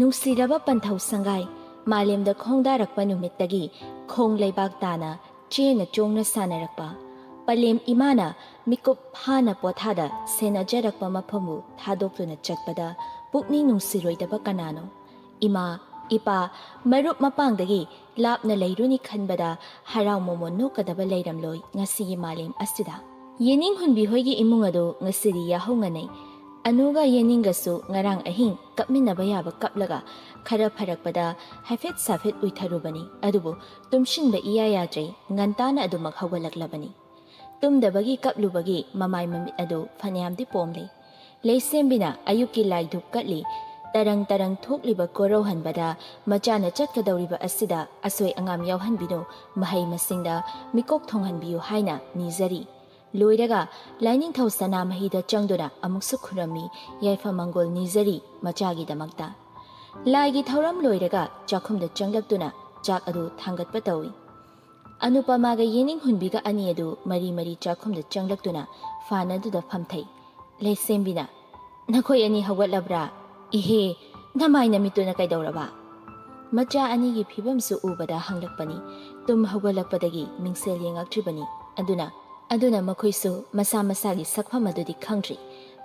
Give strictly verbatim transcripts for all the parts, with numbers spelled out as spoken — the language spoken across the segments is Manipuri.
ꯅꯨꯡꯁꯤꯔꯕ ꯄꯟꯊꯧ ꯁꯪꯒꯥꯏ, ꯃꯥꯂꯦꯝꯗ ꯈꯣꯡꯗꯥꯔꯛꯄ ꯅꯨꯃꯤꯠꯇꯒꯤ ꯈꯣꯡ ꯂꯩꯕꯥꯛ ꯇꯥꯅ ꯆꯦꯅ ꯆꯣꯡꯅ ꯁꯥꯟꯅꯔꯛꯄ ꯄꯂꯦꯝ ꯏꯃꯥꯅ ꯃꯤꯀꯨꯞ ꯐꯥꯅ ꯄꯣꯊꯥꯗ ꯁꯦꯟꯅꯖꯔꯛꯄ ꯃꯐꯝꯕꯨ ꯊꯥꯗꯣꯛꯇꯨꯅ ꯆꯠꯄꯗ ꯄꯨꯛꯅꯤꯡ ꯅꯨꯡꯁꯤꯔꯣꯏꯗꯕ ꯀꯅꯥꯅꯣ? ꯏꯃꯥ, ꯏꯄꯥ, ꯃꯔꯨꯞ ꯃꯄꯥꯡꯗꯒꯤ ꯂꯥꯞꯅ ꯂꯩꯔꯨꯅꯤ ꯈꯟꯕꯗ ꯍꯔꯥꯎ ꯃꯣꯃꯣꯟ ꯅꯣꯛꯀꯗꯕ ꯂꯩꯔꯝꯂꯣꯏ ꯉꯁꯤꯒꯤ ꯃꯥꯂꯦꯝ ꯑꯁꯤꯗ꯫ ꯌꯦꯅꯤꯡ ꯍꯨꯟꯕꯤ ꯍꯣꯏꯒꯤ ꯏꯃꯨꯡ ꯑꯗꯨ ꯉꯁꯤꯗꯤ ꯌꯥꯍꯧ ꯉꯟꯅꯩ꯫ ꯑꯅꯨꯒ ꯌꯦꯅꯤꯡꯒꯁꯨ ꯉꯔꯥꯡ ꯑꯍꯤꯡ ꯀꯞꯃꯤꯟꯅꯕ ꯌꯥꯕ ꯀꯞꯂꯒ ꯈꯔ ꯐꯔꯛꯄꯗ ꯍꯥꯏꯐꯦꯠ ꯁꯥꯐꯦꯠ ꯎꯏꯊꯔꯨꯕꯅꯤ꯫ ꯑꯗꯨꯕꯨ ꯇꯨꯝꯁꯤꯟꯕ ꯏꯌꯥ ꯌꯥꯗ꯭ꯔꯦ, ꯉꯟꯇꯥꯅ ꯑꯗꯨꯃꯛ ꯍꯧꯒꯠꯂꯛꯂꯕꯅꯤ꯫ ꯇꯨꯝꯗꯕꯒꯤ ꯀꯞꯂꯨꯕꯒꯤ ꯃꯃꯥꯏ ꯃꯃꯤꯠ ꯑꯗꯨ ꯐꯅꯌꯥꯝꯗꯤ ꯄꯣꯝꯂꯤ꯫ ꯂꯩꯁꯦꯝꯕꯤꯅ ꯑꯌꯨꯛꯀꯤ ꯂꯥꯏ ꯙꯨꯞ ꯀꯠꯂꯤ꯫ ꯇꯔꯪ ꯇꯔꯪ ꯊꯣꯛꯂꯤꯕ ꯀꯣꯔꯧꯍꯟꯕꯗ ꯃꯆꯥꯅ ꯆꯠꯀꯗꯧꯔꯤꯕ ꯑꯁꯤꯗ ꯑꯁꯣꯏ ꯑꯉꯥꯝ ꯌꯥꯎꯍꯟꯕꯤꯅꯨ, ꯃꯍꯩ ꯃꯁꯤꯡꯗ ꯃꯤꯀꯣꯛ ꯊꯣꯡꯍꯟꯕꯤꯌꯨ ꯍꯥꯏꯅ ꯅꯤꯖꯔꯤ꯫ ꯂꯣꯏꯔꯒ ꯂꯥꯏꯅꯤꯡꯊꯧ ꯁꯅꯥꯃꯍꯤꯗ ꯆꯪꯗꯨꯅ ꯑꯃꯨꯛꯁꯨ ꯈꯨꯔꯝꯃꯤ, ꯌꯥꯏꯐ ꯃꯪꯒꯣꯜ ꯅꯤꯖꯔꯤ ꯃꯆꯥꯒꯤꯗꯃꯛꯇ꯫ ꯂꯥꯏꯒꯤ ꯊꯧꯔꯝ ꯂꯣꯏꯔꯒ ꯆꯥꯛꯈꯨꯝꯗ ꯆꯪꯂꯛꯇꯨꯅ ꯆꯥꯛ ꯑꯗꯨ ꯊꯥꯡꯒꯠꯄ ꯇꯧꯏ꯫ ꯑꯅꯨꯄꯃꯥꯒ ꯌꯦꯅꯤꯡ ꯍꯨꯟꯕꯤꯒ ꯑꯅꯤ ꯑꯗꯨ ꯃꯔꯤ ꯃꯔꯤ ꯆꯥꯛꯈꯨꯝꯗ ꯆꯪꯂꯛꯇꯨꯅ ꯐꯥꯅꯗꯨꯗ ꯐꯝꯊꯩ꯫ ꯂꯩꯁꯦꯝꯕꯤꯅ, "ꯅꯈꯣꯏ ꯑꯅꯤ ꯍꯧꯒꯠꯂꯕ꯭ꯔꯥ? ꯏꯍꯦ, ꯅꯃꯥꯏ ꯅꯃꯤꯠꯇꯨꯅ ꯀꯩꯗꯧꯔꯕ?" ꯃꯆꯥ ꯑꯅꯤꯒꯤ ꯐꯤꯕꯝꯁꯨ ꯎꯕꯗ ꯍꯪꯂꯛꯄꯅꯤ꯫ ꯇꯨꯝ ꯍꯧꯒꯠꯂꯛꯄꯗꯒꯤ ꯃꯤꯡꯁꯦꯜ ꯌꯦꯡꯉꯛꯇ꯭ꯔꯤꯕꯅꯤ꯫ ꯑꯗꯨꯅ, ꯑꯗꯨꯅ ꯃꯈꯣꯏꯁꯨ ꯃꯁꯥ ꯃꯁꯥꯒꯤ ꯁꯛꯐꯝ ꯑꯗꯨꯗꯤ ꯈꯪꯗ꯭ꯔꯤ꯫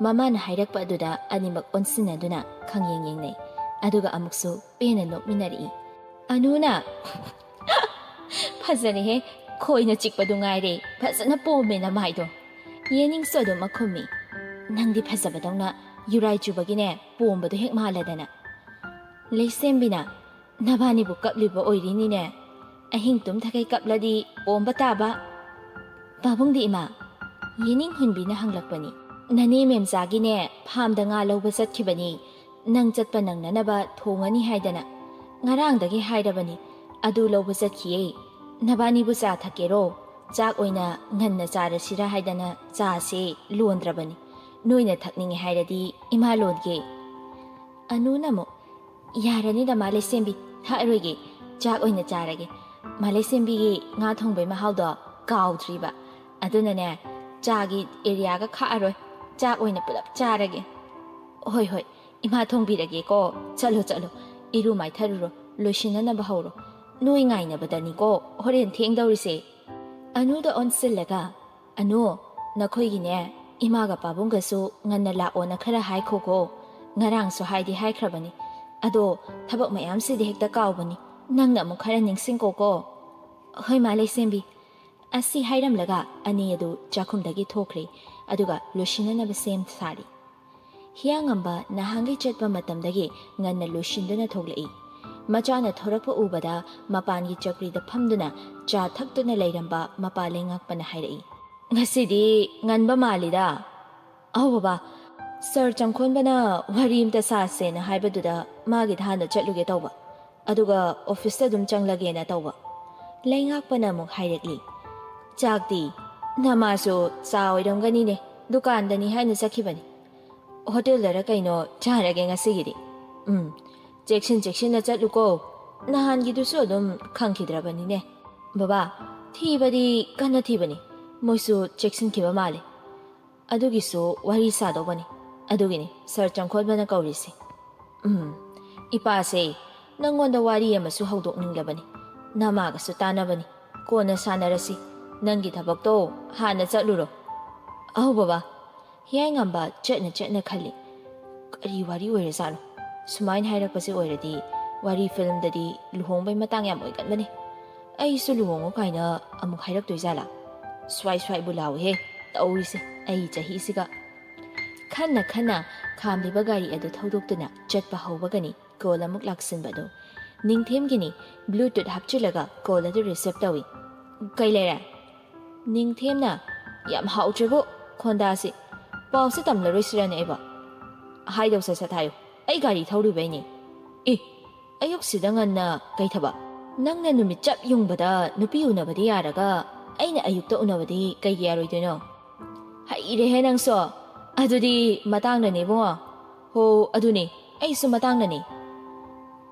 ꯃꯃꯥꯅ ꯍꯥꯏꯔꯛꯄ ꯑꯗꯨꯗ ꯑꯅꯤꯃꯛ ꯑꯣꯟꯁꯤꯟꯅꯗꯨꯅ ꯈꯪꯌꯦꯡ ꯌꯦꯡꯅꯩ꯫ ꯑꯗꯨꯒ ꯑꯃꯨꯛꯁꯨ ꯄꯦꯟꯅ ꯅꯣꯛꯃꯤꯟꯅꯔꯛꯏ꯫ ꯑꯅꯨꯅ, "ꯐꯖꯔꯦꯍꯦ, ꯈꯣꯏꯅ ꯆꯤꯛꯄꯗꯨ ꯉꯥꯏꯔꯦ, ꯐꯖꯅ ꯄꯣꯝꯃꯦ ꯅꯃꯥꯏꯗꯣ꯫" ꯌꯦꯅꯤꯡꯁꯨ ꯑꯗꯨꯝ ꯃꯈꯨꯝꯃꯤ꯫ "ꯅꯪꯗꯤ ꯐꯖꯕꯗꯧꯅ ꯌꯨꯔꯥꯏ ꯆꯨꯕꯒꯤꯅꯦ ꯄꯣꯝꯕꯗꯣ ꯍꯦꯛ ꯃꯥꯜꯂꯗꯅ꯫" ꯂꯩꯁꯦꯝꯕꯤꯅ, "ꯅꯕꯥꯅꯤꯕꯨ ꯀꯞꯂꯤꯕ ꯑꯣꯏꯔꯤꯅꯤꯅꯦ꯫ ꯑꯍꯤꯡ ꯇꯨꯝꯊꯈꯩ ꯀꯞꯂꯗꯤ ꯄꯣꯝꯕ ꯇꯥꯕ꯫" "ꯄꯥꯕꯨꯡꯗꯤ ꯏꯃꯥ?" ꯌꯦꯅꯤꯡ ꯍꯨꯟꯕꯤꯅ ꯍꯪꯂꯛꯄꯅꯤ꯫ "ꯅꯅꯦ ꯃꯦꯝꯆꯥꯒꯤꯅꯦ ꯐꯥꯝꯗ ꯉꯥ ꯂꯧꯕ ꯆꯠꯈꯤꯕꯅꯤ꯫ ꯅꯪ ꯆꯠꯄ ꯅꯪꯅꯅꯕ ꯊꯣꯡꯉꯅꯤ ꯍꯥꯏꯗꯅ꯫ ꯉꯔꯥꯡꯗꯒꯤ ꯍꯥꯏꯔꯕꯅꯤ, ꯑꯗꯨ ꯂꯧꯕ ꯆꯠꯈꯤꯌꯦ꯫ ꯅꯕꯥꯅꯤꯕꯨ ꯆꯥ ꯊꯛꯀꯦꯔꯣ? ꯆꯥꯛ ꯑꯣꯏꯅ ꯉꯟꯅ ꯆꯥꯔꯁꯤꯔꯥ ꯍꯥꯏꯗꯅ ꯆꯥꯁꯦ ꯂꯣꯟꯗ꯭ꯔꯕꯅꯤ꯫ ꯅꯣꯏꯅ ꯊꯛꯅꯤꯡꯉꯦ ꯍꯥꯏꯔꯗꯤ ꯏꯃꯥ ꯂꯣꯟꯒꯦ꯫" ꯑꯅꯨꯅ ꯑꯃꯨꯛ, "ꯌꯥꯔꯅꯤꯗ ꯃꯥ ꯂꯩꯁꯦꯝꯕꯤ, ꯊꯛꯑꯔꯣꯏꯒꯦ, ꯆꯥꯛ ꯑꯣꯏꯅ ꯆꯥꯔꯒꯦ꯫ ꯃꯥ ꯂꯩꯁꯦꯝꯕꯤꯒꯤ ꯉꯥ ꯊꯣꯡꯕꯩ ꯃꯍꯥꯎꯗꯣ ꯀꯥꯎꯗ꯭ꯔꯤꯕ꯫ ꯑꯗꯨꯅꯅꯦ, ꯆꯥꯒꯤ ꯑꯦꯔꯤꯌꯥꯒ ꯈꯥꯛꯑꯔꯣꯏ, ꯆꯥꯛ ꯑꯣꯏꯅ ꯄꯨꯂꯞ ꯆꯥꯔꯒꯦ꯫" "ꯍꯣꯏ, ꯍꯣꯏ, "ꯏꯃꯥ ꯊꯣꯡꯕꯤꯔꯒꯦꯀꯣ꯫ ꯆꯠꯂꯣ, ꯆꯠꯂꯣ, ꯏꯔꯨ ꯃꯥꯏꯊꯔꯨꯔꯣ, ꯂꯣꯏꯁꯤꯟꯅꯅꯕ ꯍꯧꯔꯣ꯫ ꯅꯣꯏ ꯉꯥꯏꯅꯕꯗꯅꯤꯀꯣ ꯍꯣꯔꯦꯟ ꯊꯦꯡꯗꯧꯔꯤꯁꯦ꯫" ꯑꯅꯨꯗ ꯑꯣꯟꯁꯤꯜꯂꯒ, "ꯑꯅꯨ, ꯅꯈꯣꯏꯒꯤꯅꯦ, ꯏꯃꯥꯒ ꯄꯥꯕꯨꯡꯒꯁꯨ ꯉꯟꯅ ꯂꯥꯛꯑꯣꯅ ꯈꯔ ꯍꯥꯏꯈꯣꯀꯣ꯫ ꯉꯔꯥꯡꯁꯨ ꯍꯥꯏꯗꯤ ꯍꯥꯏꯈ꯭ꯔꯕꯅꯤ, ꯑꯗꯣ ꯊꯕꯛ ꯃꯌꯥꯝꯁꯤꯗꯤ ꯍꯦꯛꯇ ꯀꯥꯎꯕꯅꯤ꯫ ꯅꯪꯅ ꯑꯃꯨꯛ ꯈꯔ ꯅꯤꯡꯁꯤꯡꯀꯣꯀꯣ꯫" "ꯍꯣꯏ ꯃꯥ ꯂꯩꯁꯦꯝꯕꯤ꯫" ꯑꯁꯤ ꯍꯥꯏꯔꯝꯂꯒ ꯑꯅꯤ ꯑꯗꯨ ꯆꯥꯛꯈꯨꯝꯗꯒꯤ ꯊꯣꯛꯈ꯭ꯔꯦ, ꯑꯗꯨꯒ ꯂꯣꯏꯁꯤꯟꯅꯅꯕ ꯁꯦꯝ ꯁꯥꯔꯤ꯫ ꯍꯤꯌꯥꯡꯉꯝꯕ ꯅꯍꯥꯟꯒꯩ ꯆꯠꯄ ꯃꯇꯝꯗꯒꯤ ꯉꯟꯅ ꯂꯣꯏꯁꯤꯟꯗꯨꯅ ꯊꯣꯛꯂꯛꯏ꯫ ꯃꯆꯥꯅ ꯊꯣꯔꯛꯄ ꯎꯕꯗ ꯃꯄꯥꯟꯒꯤ ꯆꯧꯀ꯭ꯔꯤꯗ ꯐꯝꯗꯨꯅ ꯆꯥ ꯊꯛꯇꯨꯅ ꯂꯩꯔꯝꯕ ꯃꯄꯥ ꯂꯩꯉꯥꯛꯄꯅ ꯍꯥꯏꯔꯛꯏ, "ꯉꯁꯤꯗꯤ ꯉꯟꯕ ꯃꯥꯜꯂꯤꯗ꯫" "ꯑꯧ ꯕꯕꯥ, ꯁꯥꯔ ꯆꯪꯈꯣꯟꯕꯅ ꯋꯥꯔꯤ ꯑꯝꯇ ꯁꯥꯁꯦꯅ ꯍꯥꯏꯕꯗꯨꯗ ꯃꯥꯒꯤꯗ ꯍꯥꯟꯅ ꯆꯠꯂꯨꯒꯦ ꯇꯧꯕ, ꯑꯗꯨꯒ ꯑꯣꯐꯤꯁꯇ ꯑꯗꯨꯝ ꯆꯪꯂꯒꯦꯅ ꯇꯧꯕ꯫" ꯂꯩꯉꯥꯛꯄꯅ ꯑꯃꯨꯛ ꯍꯥꯏꯔꯛꯂꯤ, "ꯆꯥꯛꯇꯤ? ꯅꯃꯥꯁꯨ ꯆꯥ ꯑꯣꯏꯔꯝꯒꯅꯤꯅꯦ, ꯗꯨꯀꯥꯟꯗꯅꯤ ꯍꯥꯏꯅ ꯆꯠꯈꯤꯕꯅꯤ꯫ ꯍꯣꯇꯦꯜꯗꯔ ꯀꯩꯅꯣ ꯆꯥꯔꯒꯦ ꯉꯁꯤꯒꯤꯗꯤ꯫ ꯎꯝ, ꯆꯦꯛꯁꯤꯟ ꯆꯦꯛꯁꯤꯟꯅ ꯆꯠꯂꯨꯀꯣ꯫ ꯅꯍꯥꯟꯒꯤꯗꯨꯁꯨ ꯑꯗꯨꯝ ꯈꯪꯈꯤꯗ꯭ꯔꯕꯅꯤꯅꯦ꯫" "ꯕꯕꯥ, ꯊꯤꯕꯗꯤ ꯀꯟꯅ ꯊꯤꯕꯅꯤ, ꯃꯣꯏꯁꯨ ꯆꯦꯛꯁꯤꯟꯈꯤꯕ ꯃꯥꯜꯂꯦ꯫ ꯑꯗꯨꯒꯤꯁꯨ ꯋꯥꯔꯤ ꯁꯥꯗꯧꯕꯅꯤ꯫ ꯑꯗꯨꯒꯤꯅꯤ ꯁꯥꯔ ꯆꯪꯈꯣꯟꯕꯅ ꯀꯧꯔꯤꯁꯦ꯫" "ꯎꯝ, ꯏꯄꯥꯁꯦ ꯅꯪꯉꯣꯟꯗ ꯋꯥꯔꯤ ꯑꯃꯁꯨ ꯍꯧꯗꯣꯛꯅꯤꯡꯂꯕꯅꯤ꯫ ꯅꯃꯥꯒꯁꯨ ꯇꯥꯟꯅꯕꯅꯤ꯫ ꯀꯣꯟꯅ ꯁꯥꯟꯅꯔꯁꯤ꯫ ꯅꯪꯒꯤ ꯊꯕꯛꯇꯣ ꯍꯥꯟꯅ ꯆꯠꯂꯨꯔꯣ꯫" "ꯑꯧ ꯕꯕꯥ꯫" ꯍꯤꯌꯥꯏꯉꯝꯕ ꯆꯠꯅ ꯆꯠꯅ ꯈꯜꯂꯤ, "ꯀꯔꯤ ꯋꯥꯔꯤ ꯑꯣꯏꯔꯖꯥꯠꯅꯣ? ꯁꯨꯃꯥꯏꯅ ꯍꯥꯏꯔꯛꯄꯁꯦ ꯑꯣꯏꯔꯗꯤ ꯋꯥꯔꯤ ꯐꯤꯂꯝꯗꯗꯤ ꯂꯨꯍꯣꯡꯕꯩ ꯃꯇꯥꯡ ꯌꯥꯝ ꯑꯣꯏꯒꯟꯕꯅꯦ꯫ ꯑꯩꯁꯨ ꯂꯨꯍꯣꯡꯉꯣ ꯀꯥꯏꯅ ꯑꯃꯨꯛ ꯍꯥꯏꯔꯛꯇꯣꯏꯖꯥꯠꯂꯥ? ꯁ꯭ꯋꯥꯏ ꯁ꯭ꯋꯥꯏꯕꯨ ꯂꯥꯎꯏꯍꯦ, ꯇꯧꯔꯤꯁꯦ ꯑꯩ ꯆꯍꯤꯁꯤꯒ꯫" ꯈꯟꯅ ꯈꯟꯅ ꯈꯥꯝꯂꯤꯕ ꯒꯥꯔꯤ ꯑꯗꯨ ꯊꯧꯗꯣꯛꯇꯨꯅ ꯆꯠꯄ ꯍꯧꯕꯒꯅꯤ ꯀꯣꯜ ꯑꯃꯨꯛ ꯂꯥꯛꯁꯤꯟꯕꯗꯨ꯫ ꯅꯤꯡꯊꯦꯝꯒꯤꯅꯤ꯫ ꯕ꯭ꯂꯨꯇꯨꯠ ꯍꯥꯞꯆꯤꯜꯂꯒ ꯀꯣꯜ ꯑꯗꯨ ꯔꯤꯁꯤꯞ ꯇꯧꯏ꯫ "ꯀꯩ ꯂꯩꯔꯦ?" ꯅꯤꯡꯊꯦꯝꯅ, "ꯌꯥꯝ ꯍꯥꯎꯇ꯭ꯔꯦꯕꯨ ꯈꯣꯟꯗꯥꯁꯤ꯫ ꯄꯥꯎꯁꯦ ꯇꯝꯂꯔꯣꯏꯁꯤꯔꯅꯦ ꯑꯩꯕꯣ?" "ꯍꯥꯏꯗꯧ ꯁꯠ ꯁꯠ ꯍꯥꯏꯌꯨ꯫ ꯑꯩ ꯒꯥꯔꯤ ꯊꯧꯔꯤꯕꯩꯅꯦ꯫" "ꯑꯦ, ꯑꯌꯨꯛꯁꯤꯗ ꯉꯟꯅ ꯀꯩ ꯊꯕꯛ? ꯅꯪꯅ ꯅꯨꯃꯤꯠ ꯆꯞ ꯌꯨꯡꯕꯗ ꯅꯨꯄꯤ ꯎꯅꯕꯗꯤ ꯌꯥꯔꯒ ꯑꯩꯅ ꯑꯌꯨꯛꯇ ꯎꯅꯕꯗꯤ ꯀꯩꯒꯤ ꯌꯥꯔꯣꯏꯗꯣꯏꯅꯣ?" "ꯍꯩꯔꯦꯍꯦ ꯅꯪꯁꯨ꯫ ꯑꯗꯨꯗꯤ ꯃꯇꯥꯡꯅꯅꯦ ꯏꯕꯨꯡꯉꯣ꯫" "ꯍꯣ, ꯑꯗꯨꯅꯦ, ꯑꯩꯁꯨ ꯃꯇꯥꯡꯅꯅꯦ꯫"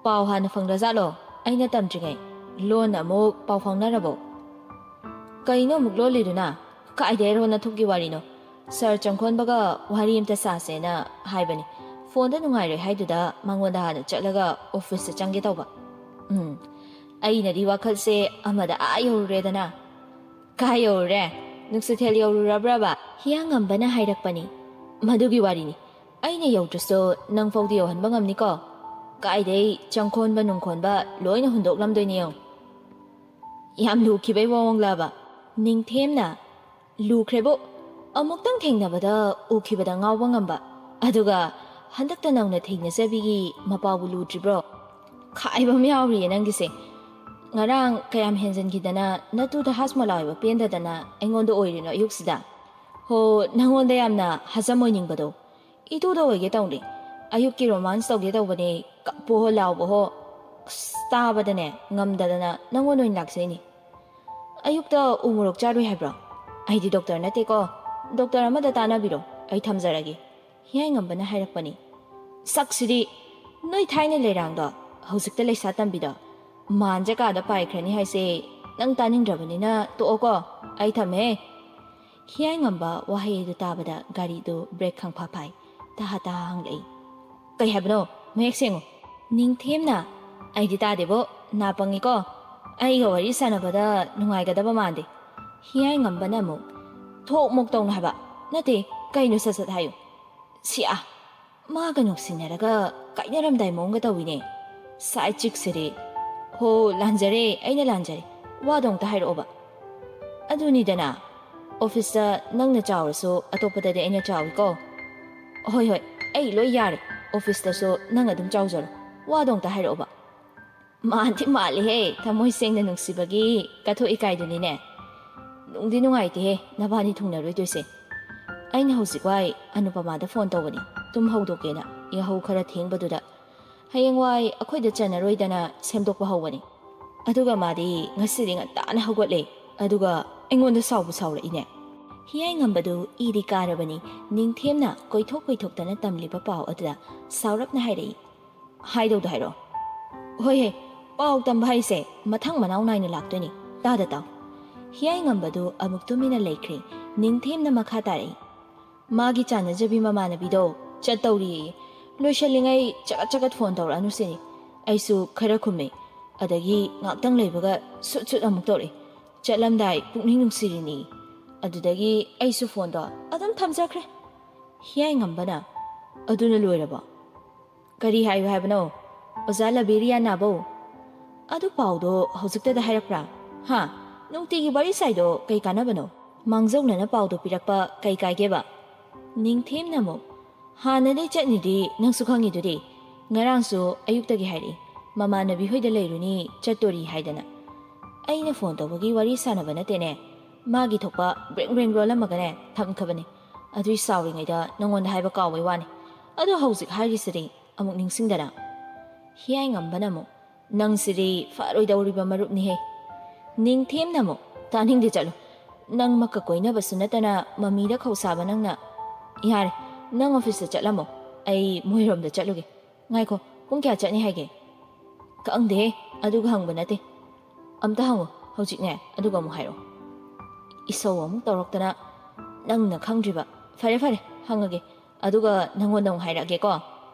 "ꯄꯥꯎ ꯍꯥꯟꯅ ꯐꯪꯗ꯭ꯔꯖꯥꯠꯂꯣ ꯑꯩꯅ ꯇꯝꯗ꯭ꯔꯤꯉꯩ? ꯂꯣꯟꯅ ꯑꯃꯨꯛ ꯄꯥꯎ ꯐꯥꯎꯅꯔꯕꯣ?" "ꯀꯩꯅꯣ ꯑꯃꯨꯛ ꯂꯣꯜꯂꯤꯗꯨꯅ? ꯀꯥꯏꯗꯩ ꯔꯣ ꯅꯊꯨꯞꯀꯤ ꯋꯥꯔꯤꯅꯣ? ꯁꯥꯔ ꯆꯪꯈꯣꯟꯕꯒ ꯋꯥꯔꯤ ꯑꯝꯇ ꯁꯥꯁꯦꯅ ꯍꯥꯏꯕꯅꯤ꯫ ꯐꯣꯟꯗ ꯅꯨꯡꯉꯥꯏꯔꯣꯏ ꯍꯥꯏꯗꯨꯗ ꯃꯉꯣꯟꯗ ꯍꯥꯟꯅ ꯆꯠꯂꯒ ꯑꯣꯐꯤꯁꯇ ꯆꯪꯒꯦ ꯇꯧꯕ꯫ ꯎꯝ, ꯑꯩꯅꯗꯤ ꯋꯥꯈꯜꯁꯦ ꯑꯃꯗ ꯑꯥ ꯌꯧꯔꯨꯔꯦꯗꯅ꯫ ꯀꯥꯏ ꯌꯧꯔꯨꯔꯦ? ꯅꯨꯡꯁꯤꯊꯦꯜ ꯌꯧꯔꯨꯔꯕ꯭ꯔꯕ? ꯍꯤꯌꯥꯡꯉꯝꯕꯅ ꯍꯥꯏꯔꯛꯄꯅꯤ꯫ ꯃꯗꯨꯒꯤ ꯋꯥꯔꯤꯅꯤ꯫ ꯑꯩꯅ ꯌꯧꯗ꯭ꯔꯁꯨ ꯅꯪ ꯐꯥꯎꯗꯤ ꯌꯧꯍꯟꯕ ꯉꯝꯅꯤꯀꯣ? ꯀꯥꯏꯗꯩ ꯆꯪꯈꯣꯟꯕ ꯅꯨꯡꯈꯣꯟꯕ ꯂꯣꯏꯅ ꯍꯨꯟꯗꯣꯛꯂꯝꯗꯣꯏꯅꯤ ꯌꯦꯡꯉꯨ꯫ ꯌꯥꯝ ꯂꯨꯈꯤꯕꯩ ꯃꯑꯣꯡꯂꯕ? ꯅꯤꯡꯊꯦꯝꯅ ꯂꯨꯈ꯭ꯔꯦꯕꯨ꯫ ꯑꯃꯨꯛꯇꯪ ꯊꯦꯡꯅꯕꯗ ꯎꯈꯤꯕꯗ ꯉꯥꯎꯕ ꯉꯝꯕ, ꯑꯗꯨꯒ ꯍꯟꯗꯛꯇ ꯅꯧꯅ ꯊꯦꯡꯅꯖꯕꯤꯒꯤ ꯃꯄꯥꯎꯕꯨ ꯂꯨꯗ꯭ꯔꯤꯕ꯭ꯔꯣ? ꯈꯥꯏꯕ ꯑꯃ ꯌꯥꯎꯔꯤꯌꯦ ꯅꯪꯒꯤꯁꯦ꯫ ꯉꯔꯥꯡ ꯀꯌꯥꯝ ꯍꯦꯟꯖꯟꯈꯤꯗꯅ ꯅꯇꯨꯗ ꯍꯥꯖꯃꯣꯂꯥ ꯑꯣꯏꯕ ꯄꯦꯟꯗꯗꯅ ꯑꯩꯉꯣꯟꯗ ꯑꯣꯏꯔꯤꯅꯣ ꯑꯌꯨꯛꯁꯤꯗ? ꯍꯣ, ꯅꯪꯉꯣꯟꯗ ꯌꯥꯝꯅ ꯍꯖꯝ ꯑꯣꯏꯅꯤꯡꯕꯗꯣ꯫ ꯏꯇꯨꯗ ꯑꯣꯏꯒꯦ ꯇꯧꯅꯤ꯫ ꯑꯌꯨꯛꯀꯤ ꯔꯣꯃꯥꯟꯁ ꯇꯧꯒꯦ ꯇꯧꯕꯅꯦ, ꯀꯞꯄꯣꯍꯣ ꯂꯥꯎꯕꯍꯣ꯫ ꯑꯁ, ꯇꯥꯕꯗꯅꯦ ꯉꯝꯗꯗꯅ ꯅꯪꯉꯣꯟꯗ ꯑꯣꯏꯅ ꯂꯥꯛꯆꯩꯅꯦ꯫ ꯑꯌꯨꯛꯇ ꯎ ꯃꯣꯔꯣꯛ ꯆꯥꯔꯨꯏ ꯍꯥꯏꯕ꯭ꯔꯣ? ꯑꯩꯗꯤ ꯗꯣꯛꯇꯔ ꯅꯠꯇꯦꯀꯣ꯫ ꯗꯣꯛꯇꯔ ꯑꯃꯗ ꯇꯥꯟꯅꯕꯤꯔꯣ, ꯑꯩ ꯊꯝꯖꯔꯒꯦ꯫ ꯍꯤꯌꯥꯏꯉꯝꯕꯅ ꯍꯥꯏꯔꯛꯄꯅꯤ꯫ ꯁꯛꯁꯤꯗꯤ ꯅꯣꯏ ꯊꯥꯏꯅ ꯂꯩꯔꯥꯡꯗꯣ ꯍꯧꯖꯤꯛꯇ ꯂꯩꯁꯥ ꯇꯝꯕꯤꯗꯣ꯫ ꯃꯥꯟꯁꯦ ꯀꯥꯗ ꯄꯥꯏꯈ꯭ꯔꯅꯤ ꯍꯥꯏꯁꯦ ꯅꯪ ꯇꯥꯅꯤꯡꯗ꯭ꯔꯕꯅꯤꯅ ꯇꯣꯛꯑꯣꯀꯣ, ꯑꯩ ꯊꯝꯃꯦ꯫ ꯍꯤꯌꯥꯏꯉꯝꯕ ꯋꯥꯍꯩ ꯑꯗꯨ ꯇꯥꯕꯗ ꯒꯥꯔꯤꯗꯨ ꯕ꯭ꯔꯦꯛ ꯈꯪꯐꯥ ꯐꯥꯏ꯫ ꯇꯍꯥ ꯇꯍꯥ ꯍꯪꯂꯛꯏ꯫ ꯀꯩ ꯍꯥꯏꯕꯅꯣ? ꯃꯌꯦꯛ ꯁꯦꯡꯉꯨ꯫ ꯅꯤꯡꯊꯦꯝꯅ, ꯑꯩꯗꯤ ꯇꯥꯗꯦꯕꯣ, ꯅꯥ ꯄꯪꯉꯤꯀꯣ꯫ ꯑꯩꯒ ꯋꯥꯔꯤ ꯁꯥꯟꯅꯕꯗ ꯅꯨꯡꯉꯥꯏꯒꯗꯕ ꯃꯥꯟꯗꯦ꯫ ꯍꯤꯌꯥꯏꯉꯝꯕꯅ ꯑꯃꯨꯛ, ꯊꯣꯛ ꯃꯣꯛ ꯇꯧꯅꯨ ꯍꯥꯏꯕ꯫ ꯅꯠꯇꯦ, ꯀꯩꯅꯣ ꯁꯠ ꯁꯠ ꯍꯥꯏꯌꯨ꯫ ꯁꯤ ꯑꯥ, ꯃꯥꯒ ꯅꯨꯡꯁꯤꯅꯔꯒ ꯀꯥꯏꯅꯔꯝꯗꯥꯏ ꯃꯑꯣꯡꯒ ꯇꯧꯏꯅꯦ꯫ ꯁꯥꯏ ꯆꯤꯛꯁꯤꯗꯤ꯫ ꯍꯣ, ꯂꯥꯟꯖꯔꯦ, ꯑꯩꯅ ꯂꯥꯟꯖꯔꯦ꯫ ꯋꯥꯗꯣ ꯑꯝꯇ ꯍꯥꯏꯔꯛꯑꯣꯕ꯫ ꯑꯗꯨꯅꯤꯗꯅ, ꯑꯣꯐꯤꯁꯇ ꯅꯪꯅ ꯆꯥꯎꯔꯁꯨ ꯑꯇꯣꯞꯄꯗꯗꯤ ꯑꯩꯅ ꯆꯥꯎꯏꯀꯣ꯫ ꯍꯣꯏ, ꯍꯣꯏ, ꯑꯩ ꯂꯣꯏ ꯌꯥꯔꯦ꯫ ꯑꯣꯐꯤꯁꯇꯁꯨ ꯅꯪ ꯑꯗꯨꯝ ꯆꯥꯎꯖꯔꯣ꯫ ꯋꯥꯗꯣ ꯑꯝꯇ ꯍꯥꯏꯔꯛꯑꯣꯕ꯫ ꯃꯥꯟꯗꯤ ꯃꯥꯜꯂꯤꯍꯦ, ꯊꯃꯣꯏ ꯁꯦꯡꯅ ꯅꯨꯡꯁꯤꯕꯒꯤ ꯀꯠꯊꯣꯛ ꯏꯀꯥꯏꯗꯨꯅꯤꯅꯦ꯫ ꯅꯨꯡꯗꯤ ꯅꯨꯡꯉꯥꯏꯇꯦꯍꯦ, ꯅꯕꯥꯅꯤ ꯊꯨꯡꯅꯔꯣꯏꯗꯣꯏꯁꯦ꯫ ꯑꯩꯅ ꯍꯧꯖꯤꯛ ꯋꯥꯏ ꯑꯅꯨꯄꯃꯥꯗ ꯐꯣꯟ ꯇꯧꯕꯅꯤ, ꯇꯨꯝ ꯍꯧꯗꯣꯛꯀꯦꯅ, ꯌꯥꯍꯧ ꯈꯔ ꯊꯦꯡꯕꯗꯨꯗ꯫ ꯍꯌꯦꯡꯋꯥꯏ ꯑꯩꯈꯣꯏꯗ ꯆꯟꯅꯔꯣꯏꯗꯅ ꯁꯦꯝꯗꯣꯛꯄ ꯍꯧꯕꯅꯤ꯫ ꯑꯗꯨꯒ ꯃꯥꯗꯤ ꯉꯁꯤꯗꯤ ꯉꯟꯇꯥꯅ ꯍꯧꯒꯠꯂꯦ, ꯑꯗꯨꯒ ꯑꯩꯉꯣꯟꯗ ꯁꯥꯎꯕꯨ ꯁꯥꯎꯔꯛꯏꯅꯦ꯫ ꯍꯤꯌꯥꯏꯉꯝꯕꯗꯨ ꯏꯗꯤ ꯀꯥꯔꯕꯅꯤ, ꯅꯤꯡꯊꯦꯝꯅ ꯀꯣꯏꯊꯣꯛ ꯀꯣꯏꯊꯣꯛꯇꯅ ꯇꯝꯂꯤꯕ ꯄꯥꯎ ꯑꯗꯨꯗ ꯁꯥꯎꯔꯞꯅ ꯍꯥꯏꯔꯛꯏ꯫ ꯍꯥꯏꯗꯧꯗꯣ ꯍꯥꯏꯔꯛꯑꯣ꯫ ꯍꯣꯏꯍꯦ, ꯄꯥꯎ ꯇꯝꯕ ꯍꯥꯏꯁꯦ ꯃꯊꯪ ꯃꯅꯥꯎ ꯅꯥꯏꯅ ꯂꯥꯛꯇꯣꯏꯅꯤ꯫ ꯇꯥꯗ ꯇꯥꯎ꯫ ꯍꯤꯌꯥꯏꯉꯝꯕꯗꯨ ꯑꯃꯨꯛ ꯇꯨꯃꯤꯟꯅ ꯂꯩꯈ꯭ꯔꯦ꯫ ꯅꯤꯡꯊꯦꯝꯅ ꯃꯈꯥ ꯇꯥꯔꯛꯏ꯫ ꯃꯥꯒꯤ ꯆꯥꯟꯅꯖꯕꯤ ꯃꯃꯥꯟꯅꯕꯤꯗꯣ ꯆꯠꯇꯧꯔꯤꯌꯦ꯫ ꯂꯣꯏꯁꯜꯂꯤꯉꯩ ꯆꯒꯠ ꯆꯒꯠ ꯐꯣꯟ ꯇꯧꯔꯛꯑꯅꯨ ꯁꯤꯅꯤ꯫ ꯑꯩꯁꯨ ꯈꯔ ꯈꯨꯝꯃꯦ꯫ ꯑꯗꯒꯤ ꯉꯥꯛꯇꯪ ꯂꯩꯕꯒ ꯁꯨꯠ ꯁꯨꯠ ꯑꯃꯨꯛ ꯇꯧꯔꯛꯑꯦ꯫ "ꯆꯠꯂꯝꯗꯥꯏ ꯄꯨꯛꯅꯤꯡ ꯅꯨꯡꯁꯤꯔꯤꯅꯤ"꯫ ꯑꯗꯨꯗꯒꯤ ꯑꯩꯁꯨ ꯐꯣꯟꯗꯣ ꯑꯗꯨꯝ ꯊꯝꯖꯈ꯭ꯔꯦ꯫ ꯍꯤꯌꯥꯏꯉꯝꯕꯅ, "ꯑꯗꯨꯅ ꯂꯣꯏꯔꯕꯣ?" "ꯀꯔꯤ ꯍꯥꯏꯌꯨ ꯍꯥꯏꯕꯅꯣ? ꯑꯣꯖꯥ ꯂꯕꯦꯔꯤꯌꯥ ꯅꯥꯕꯧ?" "ꯑꯗꯨ ꯄꯥꯎꯗꯣ ꯍꯧꯖꯤꯛꯇꯗ ꯍꯥꯏꯔꯛꯄ꯭ꯔꯥ? ꯍꯥ? ꯅꯨꯡꯇꯤꯒꯤ ꯋꯥꯔꯤ ꯁꯥꯏꯗꯣ ꯀꯩ ꯀꯥꯟꯅꯕꯅꯣ? ꯃꯥꯡꯖꯧꯅꯅ ꯄꯥꯎꯗꯣ ꯄꯤꯔꯛꯄ ꯀꯩ ꯀꯥꯏꯒꯦꯕ?" ꯅꯤꯡꯊꯦꯝꯅ ꯑꯃꯨꯛ, "ꯍꯥꯟꯅꯗꯩ ꯆꯠꯅꯤꯗꯤ ꯅꯪꯁꯨ ꯈꯪꯉꯤꯗꯨꯗꯤ꯫ ꯉꯔꯥꯡꯁꯨ ꯑꯌꯨꯛꯇꯒꯤ ꯍꯥꯏꯔꯛꯏ, ꯃꯃꯥꯟꯅꯕꯤ ꯍꯣꯏꯗ ꯂꯩꯔꯨꯅꯤ, ꯆꯠꯇꯣꯔꯤ ꯍꯥꯏꯗꯅ꯫ ꯑꯩꯅ ꯐꯣꯟ ꯇꯧꯕꯒꯤ ꯋꯥꯔꯤ ꯁꯥꯟꯅꯕ ꯅꯠꯇꯦꯅꯦ, ꯃꯥꯒꯤ ꯊꯣꯛꯄ ꯕ꯭ꯔꯦꯡ ꯕ꯭ꯔꯦꯡ ꯂꯣꯜꯂꯝꯃꯒꯅꯦ ꯊꯝꯈ꯭ꯔꯕꯅꯤ꯫ ꯑꯗꯨꯏ ꯁꯥꯎꯔꯤꯉꯩꯗ ꯅꯉꯣꯟꯗ ꯍꯥꯏꯕ ꯀꯥꯎꯕꯩ ꯋꯥꯅꯤ꯫ ꯑꯗꯣ ꯍꯧꯖꯤꯛ ꯍꯥꯏꯔꯤꯁꯤꯗꯤ?" ꯑꯃꯨꯛ ꯅꯤꯡꯁꯤꯡꯗꯅ꯫ ꯍꯤꯌꯥꯏꯉꯝꯕꯅ ꯑꯃꯨꯛ, "ꯅꯪꯁꯤꯗꯤ ꯐꯔꯣꯏꯗꯧꯔꯤꯕ ꯃꯔꯨꯞꯅꯤꯍꯦ!" ꯅꯤꯡꯊꯦꯝꯅ ꯑꯃꯨꯛ, "ꯇꯥꯅꯤꯡꯗꯦ, ꯆꯠꯂꯨ꯫ ꯅꯪ ꯃꯛꯀ ꯀꯣꯏꯅꯕꯁꯨ ꯅꯠꯇꯅ ꯃꯃꯤꯗ ꯈꯧ ꯁꯥꯕ ꯅꯪꯅ꯫ ꯌꯥꯔꯦ, ꯅꯪ ꯑꯣꯐꯤꯁꯇ ꯆꯠꯂꯝꯃꯣ, ꯑꯩ ꯃꯣꯏꯔꯣꯝꯗ ꯆꯠꯂꯨꯒꯦ꯫ ꯉꯥꯏꯈꯣ, ꯄꯨꯡ ꯀꯌꯥ ꯆꯠꯅꯤ ꯍꯥꯏꯒꯦ?" "ꯈꯪꯗꯦꯍꯦ, ꯑꯗꯨꯒ ꯍꯪꯕ ꯅꯠꯇꯦ꯫ ꯑꯝꯇ ꯍꯪꯉꯨ ꯍꯧꯖꯤꯛꯅꯦ, ꯑꯗꯨꯒ ꯑꯃꯨꯛ ꯍꯥꯏꯔꯛꯑꯣ꯫" ꯏꯁꯧ ꯑꯃꯨꯛ ꯇꯧꯔꯛꯇꯅ, "ꯅꯪꯅ ꯈꯪꯗ꯭ꯔꯤꯕ꯫ ꯐꯔꯦ, ꯐꯔꯦ, ꯍꯪꯉꯒꯦ꯫ ꯑꯗꯨꯒ ꯅꯪꯉꯣꯟꯗ ꯑꯃꯨꯛ ꯍꯥꯏꯔꯛꯑꯒꯦꯀꯣ꯫"